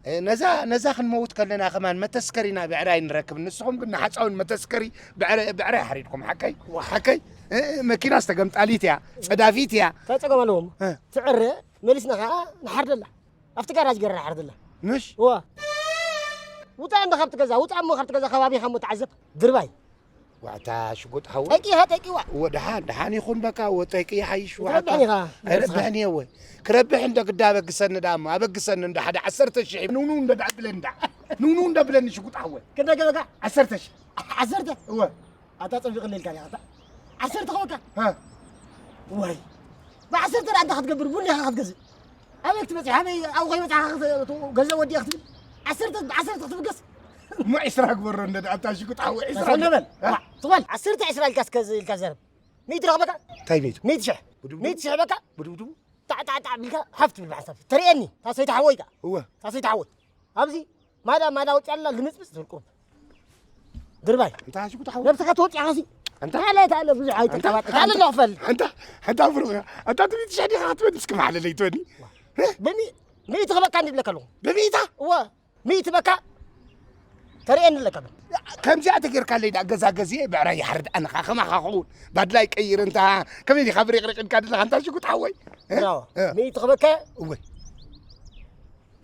እ፣ ነዛ፣ ነዛ ክንመውት ከለና ከማን መተስከሪና ብዕራይ ንረክብ። ንስኹም ግን ንሓጻውን መተስከሪ ብዕረ-፣ ብዕራይ ሓሪድኩም። ሓቀይ? ዋ። ሓቀይ? እ፣ እ፣ መኪናስ ተገምጣሊት እያ፣ ጸዳፊት እያ። እንታይ ጸገም ኣለዎም? እ። ትዕረ፣ መሊስና ኸኣ ንሓርደላ። ኣብቲ ጋራጅ ገይራ ሓርደላ። ምሽ? እዋ። ውጻእ እንዶ ካብቲ ገዛ፣ ውጻእ እሞ ካብቲ ገዛ ከባቢኻ እሞ ተዓዘብ። ድርባይ። ዋዕታ ሽጉጥ ሓወይ። ጠቂኻ ጠቂዋ። እወ፣ ደሓን፣ ደሓን ይኹን በቃ፣ እወ፣ ጠቂ ይሓይሽ፣ ዋዕታ። ክትረብሕኒ ኢኻ። ኣይረብሕን እየ፣ እወ። ክረብሕ እንዶ ግዳ ኣበግሰኒ ደኣ እሞ፣ ኣበግሰኒ እንዶ ሓደ ዓሰርተ ሽሕ፣ ንውንው እንዶ ደኣ ብለኒ ደኣ። ንውንው እንዶ ብለኒ ሽጉጥ ሓወይ። ክንደይ ገበካ? ዓሰርተ ሽሕ። ዓሰርተ? እወ። ኣታ ጸቢቕለይ ኢልካ ዲኻ ኣታ? ዓሰርተ ኸበካ? ሃ። ወይ። ብዓሰርተ ደኣ እንታይ ክትገብር? ቡን ኢኻ ክትገዝእ። ኣበይ ክትበጽሕ? ኣበይ ኣብኡ ከይበጽሓ ክት-፣ ገንዘብ ወዲኣ ክትብል? ዓሰርተ፣ ብዓሰርተ ክትብገስ? እሞ ዒስራ ግበሮ እንደ ደኣ፣ ኣታ ሽጉጥ ሓወይ፣ ዒስራ ተሰሎ በል። ሃ? ዋ፣ ትበል። ዓሰርተ ዒስራ ኢልካ እስከ ዝ-፣ ኢልካ ዘረብ። ሚእቲ ረኽበካ? እንታይ ሚእቲ? ሚእቲ ሽሕ። ብድብድቡ? ሚእቲ ሽሕ በቃ? ብድብድቡ? ጣዕ፣ ጣዕ፣ ጣዕ ቢልካ ሓፍ ትብል ብሓንሳብ። ተርእየኒ፣ እታ ሰይቲ ሓወይ ከኣ። እወ። እታ ሰይቲ ሓወይ። ኣብዚ ማዳ፣ ማዳ ወጽያ ኣላ፣ ልምጽምጽ ትብል ቁሩብ። ድርባይ። እንታይ ሽጉጥ ሓወይ? ነብስኻ ትወጽያ ኸሲ። እንታይ? ታለ፣ ታለ፣ ብዙሕ ኣይተቀባጥር። እንታይ? ታለ፣ ዶ ክፈል? ኣንታ፣ ኣንታ ብሩኽ፣ ኣንታ ትቢት ሸዲኻ ክትበል እስኪ ማሕለለይ ትበኒ። ብሚ-፣ ሚእቲ ክበካ እንዲ ብለካ ኣለኹ። ብሚእታ? እወ፣ ሚእቲ በካ። ተርእየኒ ኣለካ በል። ከምዚኣ ተጌርካለይ ደኣ ገዛ ገዚኤ ብዕራይ ይሓርድ ኣነ ኸዓ ከማኻ ክኸውን። ባድላይ ቀይር እንታ፣ ከመይ ዲኻ ብሪቕሪቕ ኢልካ ዘለኻ ኣንታ ሽጉጥ ሓወይ? እ? ብራዎ። እ። ሚእቲ ክበካ። እወ።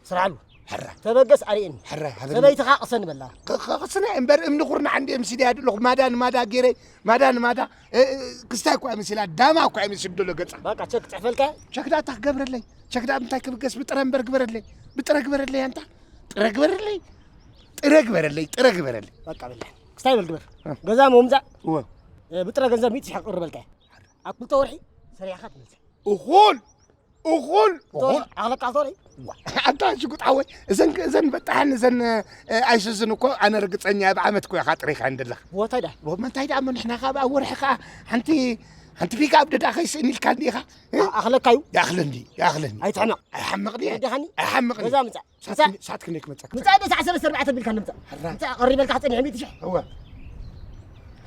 ስርዓሉ። ሕራ። ተበገስ ኣርእየኒ። ሕራ፣ ሃበኒ። ሰበይትኻ ቅሰኒ በላ። ቅ-፣ ቅ-፣ ቅስነ እምበር እምኒ ኩርናዕ እንድየ ምስልያ ዘለኹ። ማዳ ንማዳ ገይረ፣ ማዳ ንማዳ፣ እ፣ እ፣ ክስታይ እኳ እየ መሲላ፣ ዳማ እኳ እየ መሲሉ ዘሎ ገጻ። በቃ ቸክ ጽሕፈልካ? ቸክ ደኣ እንታይ ክገብረለይ? ቸክ ደኣ እንታይ ክብገስ? ብጥረ እምበር ግበረለይ። ብጥረ ግበረለይ ኣንታ። ጥረ ግበረለይ። ጥረ ግበረለይ፣ ጥረ ግበረለይ። በቃ በላ። ክስታይ በል ግበር። እ። ገዛ ምምጻእ። እወ። እ፣ ብጥረ ገንዘብ ሚእቲ ሽሕ ቅርበልካ። ኣብ ክልተ ወርሒ ሰሪሕኻ ትመልሰ። እኹል፣ እኹል፣ እኹል። ኣኽለቃ ዞሪ። ዋ፣ ኣንታ ሽጉጥ ሓወይ፣ እዘን፣ እዘን በጣሕን እዘን፣ እ፣ ኣይሱዝን እኮ ኣነ ርግጸኛ እየ፣ ብዓመት እኮ ኢኻ ጥሪኻ እንደለኻ። ቦታይ ደኣ? ዎ፣ መንታይ ደኣ እሞ ንሕና ካብ ኣብ ወርሒ ኸኣ ሓንቲ፣ ሓንቲ ፒክኣፕ ደኣ ከይስእን ኢልካኒ ኢኻ። እ? ኣ-፣ ኣኽለካ እዩ? ይኣኽለኒ፣ ይኣኽለኒ። ኣይትሕመቕ። ኣይሓምቕ ድየ? ወዲኻኒ? ኣይሓምቕን። ገዛ ምጻእ። ሳት ምጻእ። ክን-፣ ሳት ክንደይ ክመጸካ? ምጻእ ዶ ሰዓት ሰለስተ ኣርባዕተ ኣቢልካ ንምጻእ። ሕራይ። ምጻእ ቀሪበልካ ክጸንሕ ሚእቲ ሽሕ። እወ።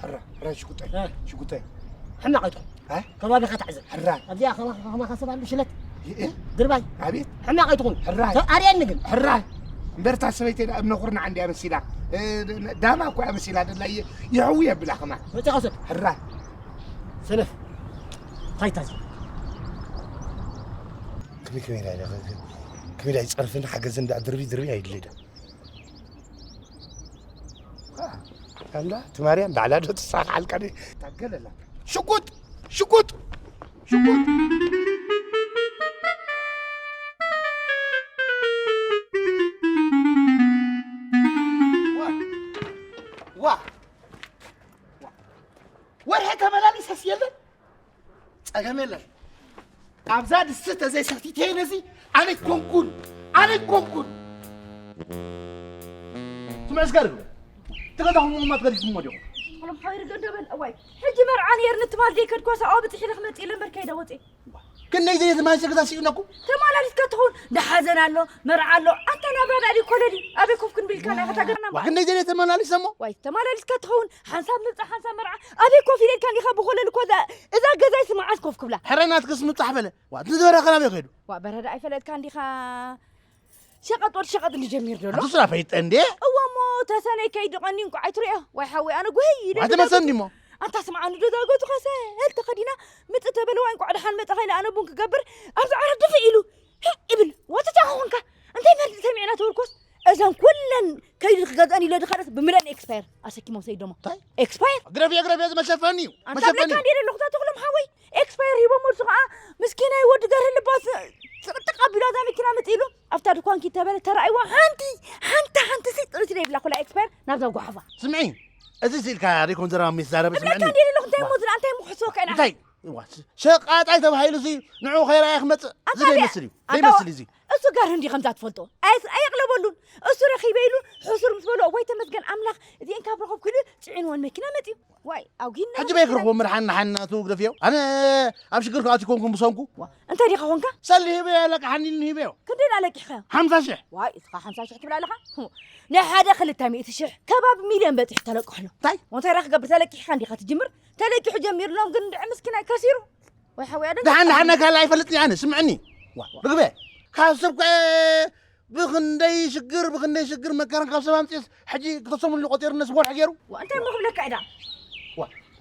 ሕራ፣ ሕራይ ሽጉጠይ። እ። ሽጉጠይ። ሕማቕ ኣይትኹን። እ? ከባቢኻ ተዕዘብ። ሕራይ። ኣብዚኣ ከማኻ፣ ከማኻ ሰብ ኣሎ ሽለት። እ፣ እ? ድርባይ። ኣቤት። ሕማቕ ኣይትኹን። ሕራይ። ተ-፣ ኣርእየኒ ግን። ሕራይ። እምበር እታ ሰበይቲ ደኣ እምነ ኩርናዕ እንድያ መሲላ። እ፣ ዳማ እኮ እያ መሲላ ደላ። የ-፣ የሕዊ የብላ ከማን። መጺኻ ውሰድ። ሕራይ። ሰነፍ። ታይታ እዚ። ከመይ፣ ከመይ ኢላ፣ ከመይ ኢላ ይጸርፍን ሓገዝን ደኣ ድርቢ፣ ድርቢ ኣይድለይ ደኣ። ኣንዳ፣ እቲ ማርያም ባዕላ ዶ ትሳኻዓልካ ዶ? ታገለላ። ሽጉጥ! ሽጉጥ! ሽጉጥ! ዋ! ዋ! ወርሒ ተመላሊሰስ የለን ጸገም የለን። ኣብዛ ድስቲ ተዘይሰቲተየ ነዚ ኣነ ኮንኩን ኣነ ኮንኩን ትመስገር ትገዛኹም ማት ገዲፍሞ ዲኹም። ሎም ሓቢር ገዶ በል እዋይ። ሕጂ መርዓ ነይርኒ ትማል ዘይከድኳ ሰብኣዊ ብፅሒ ኢለ ክመፅእ ኢለ እምበር ከይደ ወፅእ። ክንደይ ዘይት ማንሸ ግዛ ሲኡነኩ። ተማላሊስካ ትኸውን። ዳሓዘን ኣሎ፣ መርዓ ኣሎ። ኣንታ ናብራ ዳዲ ኮለሊ ኣበይ ኮፍ ክንብል ኢልካ ናይ ከታገርና ዋ ክንደይ ዘይት ተመላሊሰሞ። ዋይ ተማላሊስካ ትኸውን። ሓንሳብ ምብፃሕ ሓንሳብ መርዓ። ኣበይ ኮፍ ኢለ ኢልካ እንዲኻ ብኮለል እኮ እዛ እዛ ገዛይ ስማዓስ ኮፍ ክብላ። ሕረናት ክስ ምብፃሕ በለ። ዋ እቲ ዝበረኸ ናበይ ከይዱ። ዋ በረዳ ኣይፈለጥካ እንዲኻ። ሸቐጥ ወዲ ሸቐጥ እንዲ ጀሚር ዘሎ። ኣንተ ስራ ፈይጠ እንዴ። እወ እሞ ተሰነይ ከይዱ ቀኒ እንኳ ኣይትሪኦ። ዋይ ሓወይ ኣነ ጉህይ ኢለ ኣንተ መሰ እንዲሞ። ኣንታ ስምዓኒ ዶ ዛጎቱ ኸሰ ተኸዲና ምጽእ ተበለ ዋይ እንኳዕ ደሓን መጻ ኸይለ ኣነ ቡን ክገብር ኣብዚ ዓራት ድፍእ ኢሉ። ህ ይብል ዋትታ ኾንካ። እንታይ መርዚ ሰሚዕና ተወርኮስ እዘን ኩለን ከይዱ ክገዝአን ኢለ ድኸረስ ብምለን ኤክስፓየር ኣሰኪሞም ሰይዶሞ። እንታይ? ኤክስፓየር ግረፍ ግረፍ መሸፈኒ እዩ። ኣንታ መሸፈኒ ብለካ እንዴ ደለኹ ተኽሎም ሓወይ ኤክስፓየር ሂቦሞ እሱ ኸዓ ምስኪናይ ወዲ ገርህ ልባ ስ- ስቕጥቕ ኣቢሉ ኣብዛ መኪና መፂእሉ ኣብታ ድኳን ኪድ ተበለ ተራእይዋ ሓንቲ ሓንቲ ሓንቲ ሲ ጥሪት ዘይብላ ኩላ ኤክስፓየር ናብዛ ጓሓፋ። ስምዒ እዚ ስኢልካ ሪኮን ዘረባ ሚስ ዛረብ እብለካ ስምዕኒ። እንዴ ደለኹ እንታይ ሞ ዝላ እንታይ ምክሕስወካ ኢና እንታይ ዋ፣ ሸቃጣይ ተባሂሉ ሲ ንዑ ከይረኣየ ክመፅእ እዚ ኣንታ ደይ ድያ- መስል እዩ ደይ ኣንታ መስል እዩ እዚ እሱ ጋር እንዲ ከምዛ ትፈልጦ ኣየስ- ኣየቕለበሉን እሱ ረኺበ ኢሉ ሕሱር ምስ በሎ ወይ ተመስገን ኣምላኽ እዚአን ካብ ረኸብኩ ኢሉ ፅዒንወን መኪና መፅዩ ዋይ ኣውጊና ሕጂ በይ ክረኽቦ ምርሓን ንሓን ናቱ ግደፍዮ ኣነ ኣብ ሽግር ከኣቲ ኮንኩም ብሰንኩ እንታይ ዲኻ ኮንካ ሰሊ ሂበዮ ለቃሓኒ ኢሉኒ ሂበዮ ክንደይ ኣለቂሕካዮ ሓምሳ ሽሕ ዋይ እስኻ ሓምሳ ሽሕ ትብል ኣለኻ ናይ ሓደ ክልተ ሚእቲ ሽሕ ከባቢ ሚልዮን በፂሑ ተለቅሕሎ እንታይ እንታይ ራ ክገብር ተለቂሕካ እንዲኻ ትጅምር ተለቂሑ ጀሚርሎም ግን እንድዒ ምስኪናይ ከሲሩ ወይ ሓወይ ኣደንግጽ ደሓን ደሓን ካላ ኣይፈልጥኒ ኣነ ስምዕኒ ዋ ርግበ ካብ ሰብ ከ ብኽንደይ ሽግር ብኽንደይ ሽግር መከራን ካብ ሰብ ኣምፅስ ሕጂ ክተሰሙሉ ቆፂርነስ ወርሒ ገይሩ እንታይ እሞ ክብለካ ኢዳ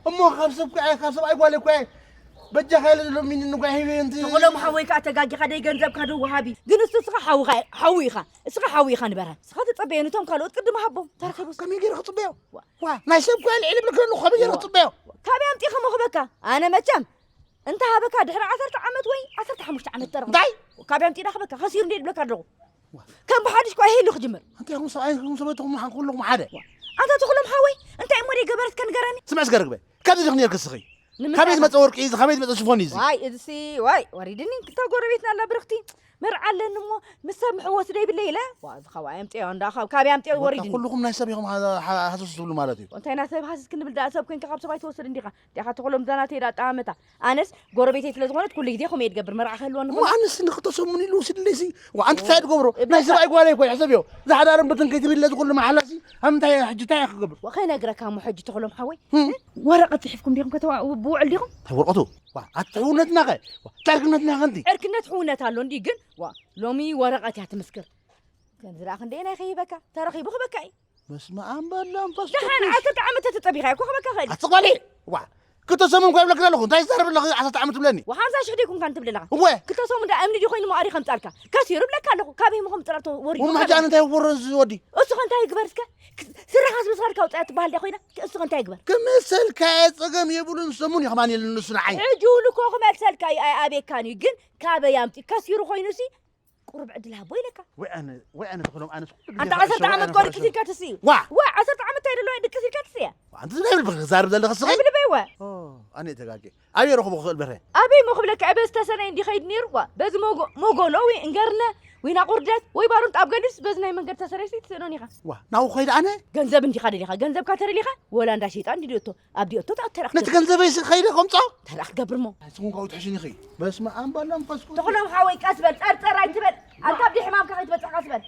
እሞ ካብ ሰብ ከ ካብ ሰብ ኣይጓለ እኮ በጃኻ ኢለ ዘሎ ሚኒ ንጓ ሂበ እንቲ ተቆሎም ሓወይ ከዓ ተጋጊኻ ደይ ገንዘብካ ዶ ወሃቢ ግን እሱ እስኻ ሓውኻ ሓዊ ኢኻ እስኻ ሓዊ ኢኻ ንበራ እስኻ ትጸበየ ነቶም ካልኦት ቅድሚ ሃቦም ተረኺቡ ከመይ ገይረ ክጽበዮ ዋ ናይ ሰብ ከ ልዕሊ ብልክ ኣለኹ ከመይ ገይረ ክጽበዮ ካበይ ኣምጺእኻ መኽበካ ኣነ መቸም እንተ ሃበካ ድሕሪ ዓሰርተ ዓመት ወይ ዓሰርተ ሓሙሽተ ዓመት ጠረቕ እንታይ ካበይ ኣምጺእ ዳኽበካ ከሲሩ እንደ ድብለካ ኣለኹ ከም ብሓድሽ ኳ ይሄሉ ክጅምር እንታይ ኹም ሰብኣይ ኹም ሰበይትኹም ሓን ኩልኹም ሓደ ኣንታ ተኽሎም ሓወይ እንታይ እሞ ደይ ገበረትከ ንገረኒ ስምዕ ስገርግበ ካብዚ ድኽ ነርክ ስኺ ካበይ ዝመፀ ወርቂ እዚ ካበይ ዝመፀ ሽፎን እዚ ዋይ እዚሲ ዋይ ወሪድኒ ክልተ ጎረቤትና ኣላ ብርኽቲ መርዓ ኣለኒ እሞ ምስ ሰብ ምሕወስ ዶ ይብለ ኢለ ዋ እዚ ካብ ኣምፅኦ እንዳ ካብ ካበይ ኣምፅኦ ወሪድኒ ኩልኹም ናይ ሰብ ኢኹም ሃሰስ ትብሉ ማለት እዩ እንታይ ናይ ሰብ ሃሰስ ክንብል ዳ ሰብ ኮንካ ካብ ሰብ ኣይትወስድ እንዲኻ ዲኻ ተኽሎም ዛናተይ ዳ ኣጠማመታ ኣነስ ጎረቤተይ ስለ ዝኾነት ኩሉ ግዜ ከምኡ እየ ዝገብር መርዓ ክህልወኒ እሞ ኣነስ ንክልተ ሰሙን ኢሉ ወሲድለይ ሲ ኣንቲ እንታይ ትገብሮ ናይ ሰብኣይ ጓለይ እኮ ሕሰብዮ ዝሓዳርን ብትን ከይትብለ ዝኩሉ መሓላሲ ኣብ ምንታይ ሕጂ እንታይ እየ ክገብር ከይነግረካ እሞ ሕጂ ተኽሎም ሓወይ ወረቐት ፅሒፍኩም ዲኹም ከተዋእው ብውዕል ዲኹም እንታይ ወረቐቱ ኣቲ ሕውነትና ኸ እንታይ ዕርክነትና ኸ እንቲ ዕርክነት ሕውነት ኣሎ እንዲ ግን ዋ ሎሚ ወረቐት እያ ትምስክር ከምዚ ደኣ ክንደየናይ ከይበካ ተረኺቡ ክበካ እዩ በስመ ኣብ ወወልድ ወመንፈስ ደሓን ቅዱስ። ዓሰርተ ዓመት ተተጸቢኻ እኮ ክበካ ኽእል። ኣትጽቕ በሊ። ዋ። ክልተ ሰሙን እኮ ይብለኪ ዘለኹ። እንታይ ትዛረቢ ኣለኺ? ዓሰርተ ዓመት ትብለኒ። ወሓምሳ ሽሕ ዲኩም ካን ትብሊ ኣለኻ? እወ። ክልተ ሰሙን ደኣ እምኒ ድዩ ኮይኑ መቐሪ ከምጻልካ? ከሲሩ ብለካ ኣለኹ። ካበይ ምኹም ጥራቶ ወሪዱ? ወማ ሕጂ ኣነ እንታይ ወሮ እዚ ወዲ? እሱ ከ እንታይ ይግበር እስከ? ክ- ስራኻስ ምስኻድ ካውጻያ ትበሃል ድያ ኮይና? እሱ ከ እንታይ ይግበር? ክምሰልካ ጸገም የብሉን ሰሙን እዩ ከማን የለን ንሱ ንዓይ። ሕጂ ውሉ እኮ ክመልሰልካ እዩ ኣይ ኣቤካን እዩ ግን ካበይ ኣምጺ ከሲሩ ኮይኑሲ ቁሩብ ዕድል ሃቦ ኢለካ። ወይ ኣነ ወይ ኣነ ተኽሎም ኣነስ ኩሉ ግዜ ኣንታ ዓሰርተ ዓመት ጓል ክስኢልካ ትስኢ ዋ ዋ ዓሰርተ ዓመት እንታይ ደለዋ ድቅስ ኢልካ ትስእያ ኣንቲ ዝናይ ብልብኺ ክዛርብ ዘለኺ ስኺ ብልበይ ወ ኣነ ተጋጌ ኣበይ ረኽቦ ክኽእል በረ ኣበይ ሞ ክብለካ በዚ ተሰነይ እንዲ ኸይድ ነይሩ ዋ በዚ ሞጎሎ ወይ እንገርነ ወይ ናቑርደት ወይ ባሩንጣ ኣብ ገሊስ በዚ ናይ መንገድ ተሰረይሲ ትስእኖን ኢኻ ዋ ናብኡ ኸይድ ኣነ ገንዘብ እንዲኻ ደሊኻ ገንዘብካ ተደሊኻ ወላ እንዳ ሸይጣን እንዲ ድእቶ ኣብዲኦቶ ተኣተረኽ ነቲ ገንዘበይ ሲ ኸይደ ከምጾ ተረኽ ገብርሞ ኣይስኹም ካብኡ ትሕሽኒ ኸይ በስመ ኣብ ባላ መንፈስ ቅዱስ ተኽሎም ሓወይ ቀስ በል ጸርጸር ኣይትበል ኣንታ ኣብዲ ሕማምካ ከይትበጽሕ ቀስ በል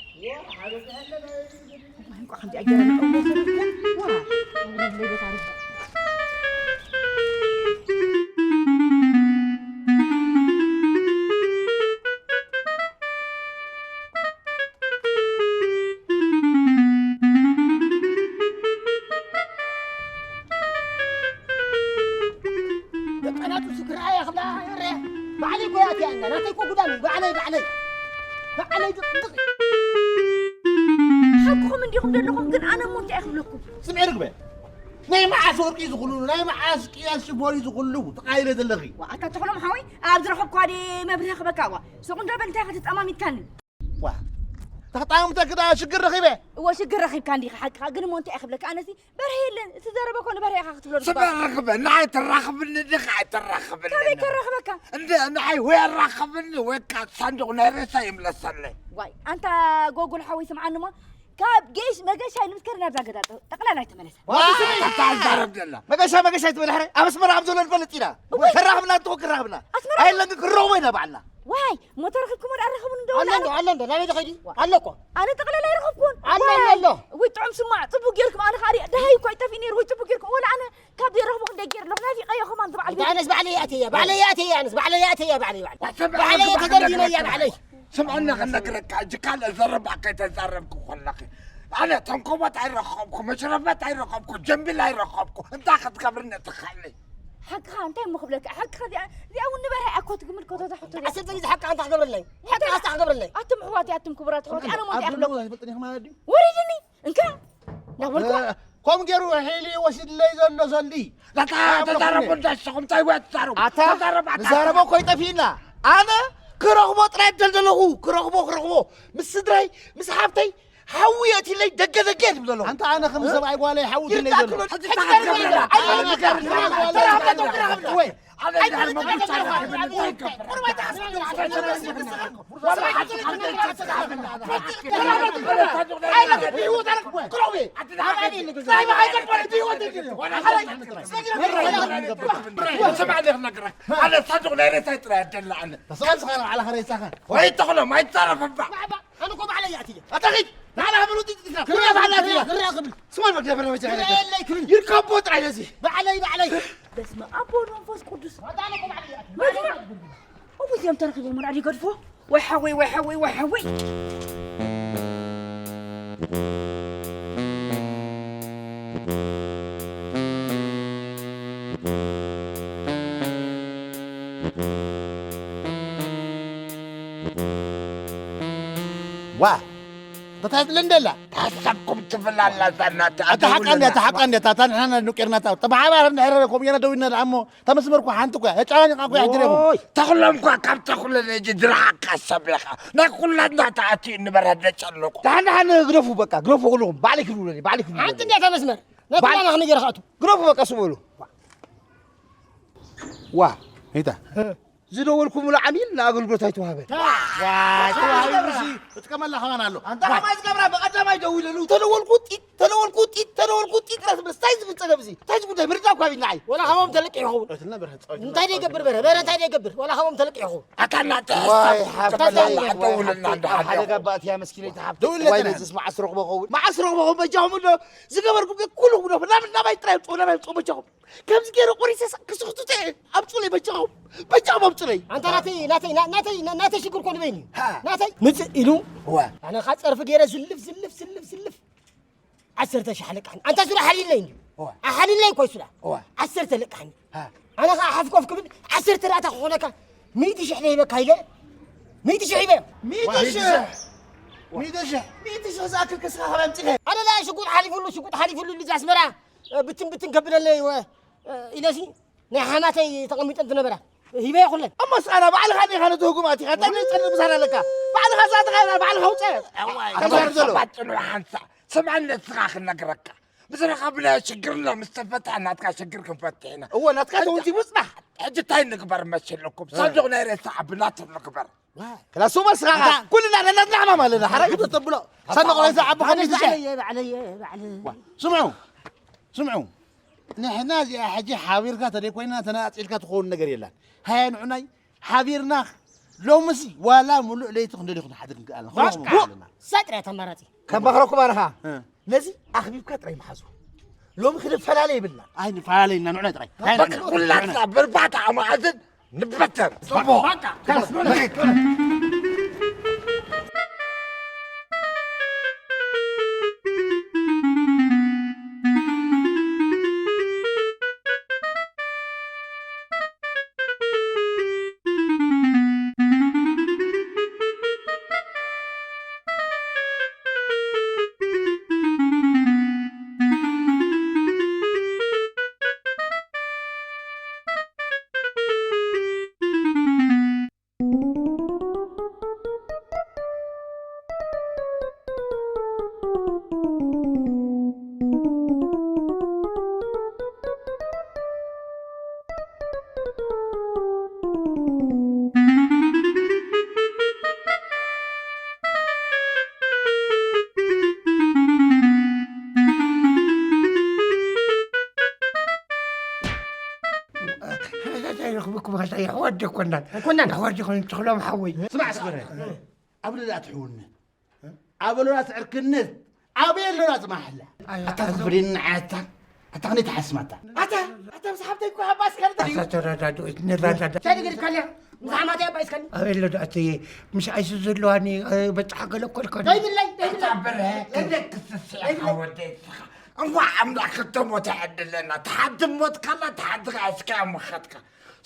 ደቀናቱ ስክራያ ክብላ ረ ባዕለይ ኮያ እቲያ እንዳ ናተይ ኮ ጉዳም እዩ ባዕለይ ባዕለይ ባዕለይ ድቅድቅ ሓቅኹም እንዲኹም ዘለኹም ግን ኣነ እሞ እንታይ ክብለኩም ስምዒ ርግበ ናይ መዓስ ወርቂ ዝኹሉ ናይ መዓስ ቅያስ ሽቦሪ ዝኹሉ ተቃይለ ዘለኺ ኣታ ተኽሎም ሓወይ ኣብ ዝረኸብኳ ደ መብርህ ክበካ ዋ ሱቕ እንዳ በል እንታይ ክትጠማሚትካኒ ዋ ተኽጣምተክ ደኣ ሽግር ረኺበ። እወ፣ ሽግር ረኺብካ እንዲኻ፣ ሓቅኻ። ግን እሞ እንታይ እየ ክብለካ? ኣነሲ በርሀ የለን፣ እቲ ዘረበ እኮ ንበርሀ ኢኻ ክትብሎ ስመ ዝግባእ። ርኽበ፣ ንዓይ ተራኽብኒ ዲኻ ኣይተራኽብኒ? ካበይ ከራኽበካ? እንደ ንዓይ ወይ ኣራኽብኒ ወይ ካ ሳንዱቕ ናይ ሬሳ ይምለሰለይ። ዋይ፣ ኣንታ ጎጉል ሓወይ፣ ስምዓኒ እሞ፣ ካብ ጌሽ መገሻ ንምስከር ናብዛ ገዛ ጠ-፣ ጠቕላላ ኣይተመለሰ። ዋይ! ኣታ ኣዛረብ ደላ። መገሻ፣ መገሻ ኣይትበል፣ ሕረ። ኣብ ኣስመራ ከም ዘሎ ንፈልጥ ኢና። እወ። ተራኽብና፣ እንተኾ ክራኽብና። ኣስመራ? ኣየለን ግን ክረኽቦ ኢና ባዕልና። ዋይ፣ ሞተር ረኺብኩሞ ደኣ ኣራኽቡኒ እንዶ ኣሎ ወላ እንዶ፣ ኣነ? ኣሎ እንዶ፣ ናበይ ዶ ኸይዱ? ኣሎ እኮ። ኣነ ጠቕላላ ኣይረኸብኩን። ኣሎ፣ ዋይ፣ ኣሎ፣ ኣሎ። ወይ ጥዑም ስማዕ፣ ጽቡቅ ጌርኩም፣ ኣነ ኻሪ ደሃይ እኮ ኣይጠፊእ ነይሩ፣ ወይ ጽቡቅ ጌርኩም። ወላ ኣነ ካብ ዘይረኽቦ ክንደይ ጌር ኣለኹ፣ ናፊቐዮ ከማን ዝበዓል ቤት። ኣነስ ባዕለይ ኣትየ፣ ባዕለይ ኣትየ፣ ኣነስ ባዕለይ ኣትየ፣ ባዕለይ፣ ባዕለይ። ዋሰብ ባዕለይ ኣነስ ተደርዲነ እያ፣ ባዕለይ። ባዕለይ። ስምዕና ክነግረካ፣ እጅ ካልእ ዘረባ ከይተዛረብኩ ከለኺ። ኣነ ተንኮቦት ኣይረኸብኩ፣ መሽረፈት ኣይረኸብኩ፣ ጀምቢል ኣይረኸብኩ። እንታይ ክትገብርኒ ትኽእሊ? ሓቅኻ እንታይ እሞ ክብለካ? ሓቅኻ እዚኣ፣ እዚኣ እውን ንበርሀ እያ እኮ ትግምት ኮቶ እዛ ሕቶ እዚኣ። ዓሰርተ ግዜ ሓቅኻ እንታይ ክገብረለይ? ሓቅኻ እንታይ ክገብረለይ? ኣቱም ኣሕዋተይ፣ ኣቱም ክቡራት ኣሕዋተይ፣ ኣነ ሞት ኣብ እያ ዘለዉ ክብለኩም። ኣይፈልጥን ኢኹም ማለት ድዩ? ወሪድኒ፣ እንካ፣ እንዳበልኩ። እ፣ ከም ገይሩ ሒሊ ወሲድለይ ዘሎ ዘሊ። ላታ ኣታ ተዛረቡ ኣቦ እንዳ ንስኹም እንታይ ወይ ትዛረቡ? ኣታ ተዛረብ፣ ኣታ ንዛረቦ ተዛረብ። እኮ ይጠፊእና። ኣነ ክረኽቦ ጥራይ እደል ዘለኹ፣ ክረኽቦ፣ ክረኽቦ። ምስ ስድራይ፣ ምስ ሓብተይ፣ ሓዊ የእትለይ ደገ ደገ እብል ዘለኹ። ኣንታ ኣነ ከም እ? ሰብኣይ ጓለይ ሓዊ እትለይ ይርዳእኩ ዘሎ። ሕጂ ተዓገብ። ኣይፈልጥን። ኣይፈልጥን። ወይ። ኣነ እንድሕር መጉሻ ረኺብኒ እንታይ ይገብር? ስምዓኒ ክነግረካ፣ ኣነ ሳንዱቕ ናይ ሬሳይ ጥራይ ኣደላ ኣነ። ተሰቐል ስኻ ንባዕልኻ ሬሳኻ። ወይ ተኽሎም ኣይትዛረብ እባ። ኣነ እኮ ባዕለይ እያ እትየ። ኣታ ኺድ፣ ንዓና ሃበሉ ጢጥጢጥና። ክብሪ ክብሪ ባዕላ እያ። ክብሪ ክብሪ። ስማ በቃ በለ መጃ ክብሪ የለይ ክብሪ። ይርከቦ ጥራይ ነዚ። ባዕለይ፣ ባዕለይ። በስመ ኣብ ወወልድ ወመንፈስ ቅዱስ። ኣታ ኣነ እኮ ባዕለይ እያ። መድና። እቡ እዚኦም ተረኺቦም ወላዲ ገድፎ። ወይ ሓወይ፣ ወይ ሓወይ፣ ወይ ሓወይ። ዋ፣ እንታይ ትብለኒ ደላ? ሓሳብኩም ትብል ኣላ እዛ እናተ ኣታ ሓቃ እንድያ፣ ኣታ ሓቃ እንድያ፣ እታ ንሕና ንቄርና እታ፣ እታ ብሓባር እንድሕር ከምኡ ጌርና ደው ኢልና ደኣ እሞ፣ እታ መስመር እኮ ሓንቲ እኮ እያ፣ ተጨናኒቓ እኮ እያ፣ ሕጂ ደይኮኑ። ኦይ፣ ተኽሎም እኳ ካብ ተኽለ ነጂ ድርሓካ ሰብ ኢኻ። ናይ ኩላትና ተኣትዩ እንበርሀ ደጨለቁ። ደሓን ደሓን ግደፉ በቃ፣ ግደፉ ኩልኹም፣ ባዕለይ ክብሉ በለኒ፣ ባዕለይ ክብሉ ሓንቲ በለኒ። እንድያ እታ መስመር፣ ነቲ ባዕለይ ባና ክንገር ኻእቱ። ግደፉ በቃ፣ ስበሉ። ዋ፣ ሄታ። ዝደወልኩምሉ ዓሚል ንኣገልግሎት ኣይተዋህበን። ዋይ፣ ተዋሂቡሲ፣ እጥቀመላ ከማን ኣሎ። ኣንታ ከማይ ዝገብራ ብቐዳማይ ደዊለሉ፣ ተደወልኩ ጢጥ፣ ተደወልኩ ጢጥ፣ ተደወልኩ ጢጥ፣ ራስ መስታይ ዝብል ጸገም እዚ። እንታይ ዝጉዳይ ምርዳእ እኳ ቢልና ዓይ። ወላ ከማም ተለቂሑ ይኸውን። እትልና በርሀ ጸወት እንታይ ደይገብር በረ? በረ እንታይ ደይገብር? ወላ ከማም ተለቂሑ ይኸውን። ኣታ እናተ ዋይ፣ ሓሳብ ሓብተይ፣ ተበላላ፣ ደውልና ሓብተይ፣ እንደ ኣብ ሓደጋ ሓደጋ። ባእትያ መስኪነይቲ ሓብተይ። ደውልና ዋይ፣ ተና። ነዚስ መዓስ ረኽቦ ኸውን? መዓስ ረኽቦ ኸውን? በጃኹም እንዶ ዝገበርኩም ኩሉ ጉዳፍ ናብ፣ ናባይ ጥራይ ውጽኡ፣ ናባይ ውጽኡ በጃኹም። ከምዚ ገይረ ቆሪሰ ክስኽቱተ እየ። ኣምጹለይ በጃኹም። በጃኹም ኣምጹለይ። ኣንታ ናተይ፣ ናተይ፣ ና-፣ ናተይ፣ ና-፣ ናተይ ሽግር ኮን በይኒ። ሃ። ናተይ ምጽእ ኢሉ። እዋ። ኣነ ኻ ጸርፊ ገይረ ዝልፍ፣ ዝልፍ፣ ዝልፍ፣ ዝልፍ። ዓሰርተ ሺሕ ኣለቃሕኒ። ኣንታ ሱራ ሓሊለይ እንዲ። እዋ። ኣሓሊለይ ኮይ ሱራ። እዋ። ዓሰርተ ለቃሕኒ። ሃ። ኣነ ኻ ሓፍ ኮፍ ክብል ዓሰርተ ዳእታ ክኾነካ። ሚእቲ ሽሕ ደይበካ ኢለ። ሚእቲ ሽሕ ይበ። ሚእቲ ሽሕ። ሚእቲ ሽሕ። ሚእቲ ሽሕ ዝኣክል ከስኻ ካብ ኣምጺኸ። ኣነ ላ ሽጉጥ ሓሊፉሉ፣ ሽጉጥ ሓሊፉሉ ልጅ ኣስመራ። ብትን ብትን ከብለለይ ወ-፣ ኢለሲ። ናይ ሓማተይ ተቐሚጠን ዝነበራ ሂበ ኩለን። እሞ ስኣና ባዕልኻ ዲኻ ነቲ ህጉም ኣቲኻ? እንታይ ናይ ጸልእ ምሳና ኣለካ? ባዕልኻ ዝኣተኻ ባዕልኻ ውጸ። እዋይ፣ ኣንጻር ዘሎ። ሰባት ጽኑዕ ሓንሳእ። ስምዐኒ ንስኻ ክነግረካ። ምስ ረኸብናዮ ሽግርና ምስ ተፈትሐ ናትካ ሽግር ክንፈትሕ ኢና። እወ፣ ናትካ ሕጂ፣ ተወንዚፉ ጽናሕ። ሕጂ እንታይ ንግበር መሲልኩም? እ። ሳንዱቕ ናይ ሬሳ ኣብ ናቶም ንግበር። ክላሱ መስኻ ኣታ ኩልና ነናትና ሕማም ኣለና። ሓራይ ተብሎ። ሳንዱቕ ናይ ዝዓቢ ሓደ ኾሚት ዝሸ። ባዕለየ፣ ባዕለየ፣ ባዕለየ። ስምዑ፣ ስምዑ። ንሕና እዚኣ ሕጂ ሓቢርካ ተደይኮይና ተነጻጺልካ ትኸውን ነገር የላን። ሃያ ንዑናይ ሓቢርና ሎምሲ ዋላ ሙሉእ ለይቲ ክንደልዩ ክንሓድር ንክኣልና። በቃ። ክንረኽቦም ኣለና። ሳጥርያ ተማራጺ። ከማኽረኩም ኣነኻ። እ። ነዚ ኣኽቢብካ ጥራይ መሓዙ። ሎሚ ክንፈላለ የብልና። ኣይ፣ ንፈላለ ኢና፣ ንዑና ጥራይ። በቃ፣ ኩላትና ብርባታ ኣማእዝን ንበተን። ጽቡቕ። በቃ። እንታይ ረኽብኩም? ኣታ ኣሕዋት ዶ ኣይኮናን? ኣይኮናን። ኣሕዋት ዶ ኣይኮናን? ተኽሎም ሓወይ። ስማዕ እስኪ በረ። ኣብ ልዳ ትሕውነት፣ ኣብ ሎዳ ትዕርክነት፣ ኣብ የሎዳ ዝማሕላ። ኣይ፣ ኣታ ኣዞ- ትኽፍልኒ ንዓታ፣ ኣታ ክንደይ ትሓስማታ? ኣታ፣ ኣታ ምስ ሓብተይ እኮ ሓባ እስካል ተሪኡ። ኣታ ተረዳድኡ፣ ንረዳዳ። እንታይ ነገር ይካልያ? ምስ ሓማተይ ኣባ እስካል። ኣብ የሎዳ ኣቲ ምስ ኣይሱ ዘለዋኒ፣ እ፣ በጻሕ ገለ እኮ ልኮኒ። ደይብለይ፣ ደይብለይ። ኣታ በረ፣ ደይብለይ። ክንደይ ክትስስዕ ደይብለይ። ሓወደይ እስኻ። እንኳዕ ኣምላኽ ክልተ ሞት ይዕድለና። ተሓዲ ሞት ካላ ተሓዲ ኸኣ እስካ ምኸድካ።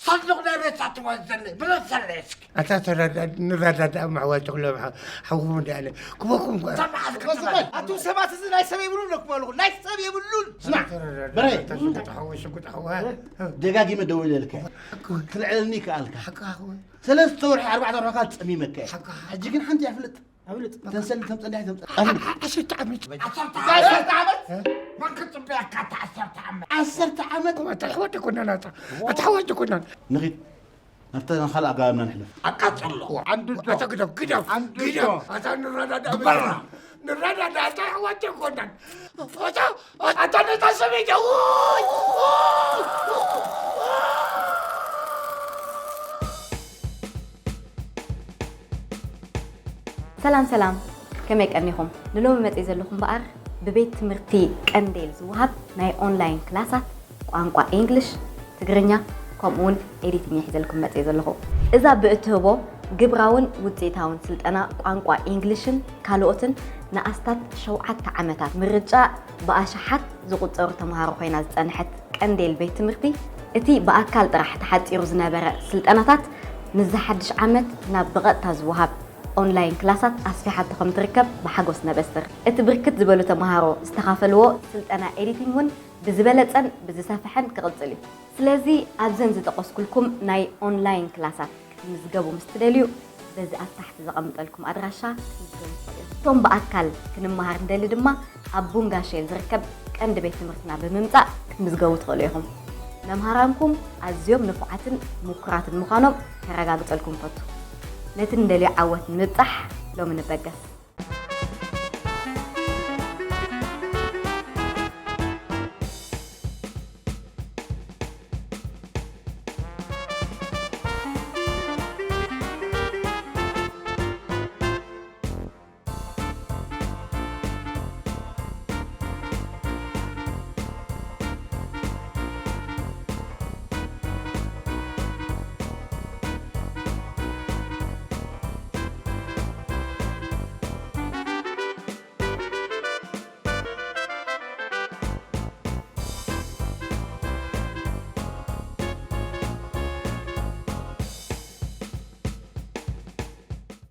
ሳንዱቕ ናይ ሬሳ ትወዘለይ፣ ብለሰለይ እስኪ። ኣታ ተረዳ-፣ ንረዳዳእ መሕዋል ተኽሎም ሓ-፣ ሓውኹም እንዳለ ክበኩም እኳ። ተባዕት ክትበል። ኣቱም ሰባት እዚ ናይ ሰብ የብሉን ኣለኩም ኣለኹ። ናይ ሰብ የብሉን። ስማዕ፣ ኣታ ተረዳዳእ፣ በረ። ኣታ ሽጉጥ ሓወ፣ ሽጉጥ ሓወ። ደጋጊመ ደውለልካ። ሓቂ። ክልዕለኒ ይከኣልካ። ሓቂ ሓወ። ሰለስተ ወርሒ፣ ኣርባዕተ ወርሒ ካብ ጸሚመካ እየ። ሓቂ። ሕጂ ግን ሓንቲ እያ ፍልጥ። ኣብልጥ። ተንሰል ተምጸ፣ እንዳይ ተምጸ። ዓ-፣ ዓ-፣ ዓሰርተ ዓመት። ዓሰርተ ዓመት? መን ክጽበየካ እታ ዓሰርተ ዓመት? ዓሰርተ ዓመት? እታ ኣሕዋት ኣይኮናን ኣታ። ኣታ ኣሕዋት ኣይኮናን። ንኺድ። ናብታ ካልእ ኣጋባብና ንሕለፍ። ኣቃጽሎ። ኣንድዶ። ኣታ ግደፍ፣ ግደፍ፣ ኣንድዶ። ግደፍ። ኣታ ንረዳዳእ ግበራ። ንረዳዳእ፣ ኣታ ኣሕዋት ኣይኮናን። ኣታ፣ ኣታ ነታ ሰበይቲ፣ ኦይ! ሰላም ሰላም፣ ከመይ ቀኒኹም? ንሎሚ መጺእ ዘለኹ እምበኣር ብቤት ትምህርቲ ቀንዴል ዝወሃብ ናይ ኦንላይን ክላሳት ቋንቋ ኢንግሊሽ፣ ትግርኛ ከምኡውን ኤዲቲንግ እየ ሒዘልኩም መጺእ ዘለኹ። እዛ ብእትህቦ ግብራውን ውጽኢታውን ስልጠና ቋንቋ ኢንግሊሽን ካልኦትን ንኣስታት ሸውዓተ ዓመታት ምርጫ ብኣሽሓት ዝቑጸሩ ተምሃሮ ኮይና ዝጸንሐት ቀንዴል ቤት ትምህርቲ፣ እቲ ብኣካል ጥራሕ ተሓጺሩ ዝነበረ ስልጠናታት ምስዚ ሓድሽ ዓመት ናብ ብቐጥታ ዝወሃብ ኦንላይን ክላሳት ኣስፊሓቶ ከም ትርከብ ብሓጎስ ነበስር። እቲ ብርክት ዝበሉ ተምሃሮ ዝተኻፈልዎ ስልጠና ኤዲቲንግ እውን ብዝበለጸን ብዝሰፍሐን ክቕጽል እዩ። ስለዚ ኣብዘን ዝጠቐስኩልኩም ናይ ኦንላይን ክላሳት ክትምዝገቡ ምስ ትደልዩ፣ በዚ ኣብ ታሕቲ ዘቐምጠልኩም ኣድራሻ ክትምዝገቡ ትኽእሉ ኢኹም። እቶም ብኣካል ክንመሃር ንደሊ ድማ፣ ኣብ ቡንጋ ሼል ዝርከብ ቀንዲ ቤት ትምህርትና ብምምጻእ ክትምዝገቡ ትኽእሉ ኢኹም። መምሃራንኩም ኣዝዮም ንፉዓትን ምኩራትን ምዃኖም ከረጋግጸልኩም እፈቱ። ነቲ ንደልዮ ዓወት ንምብጻሕ ሎሚ ንበገስ።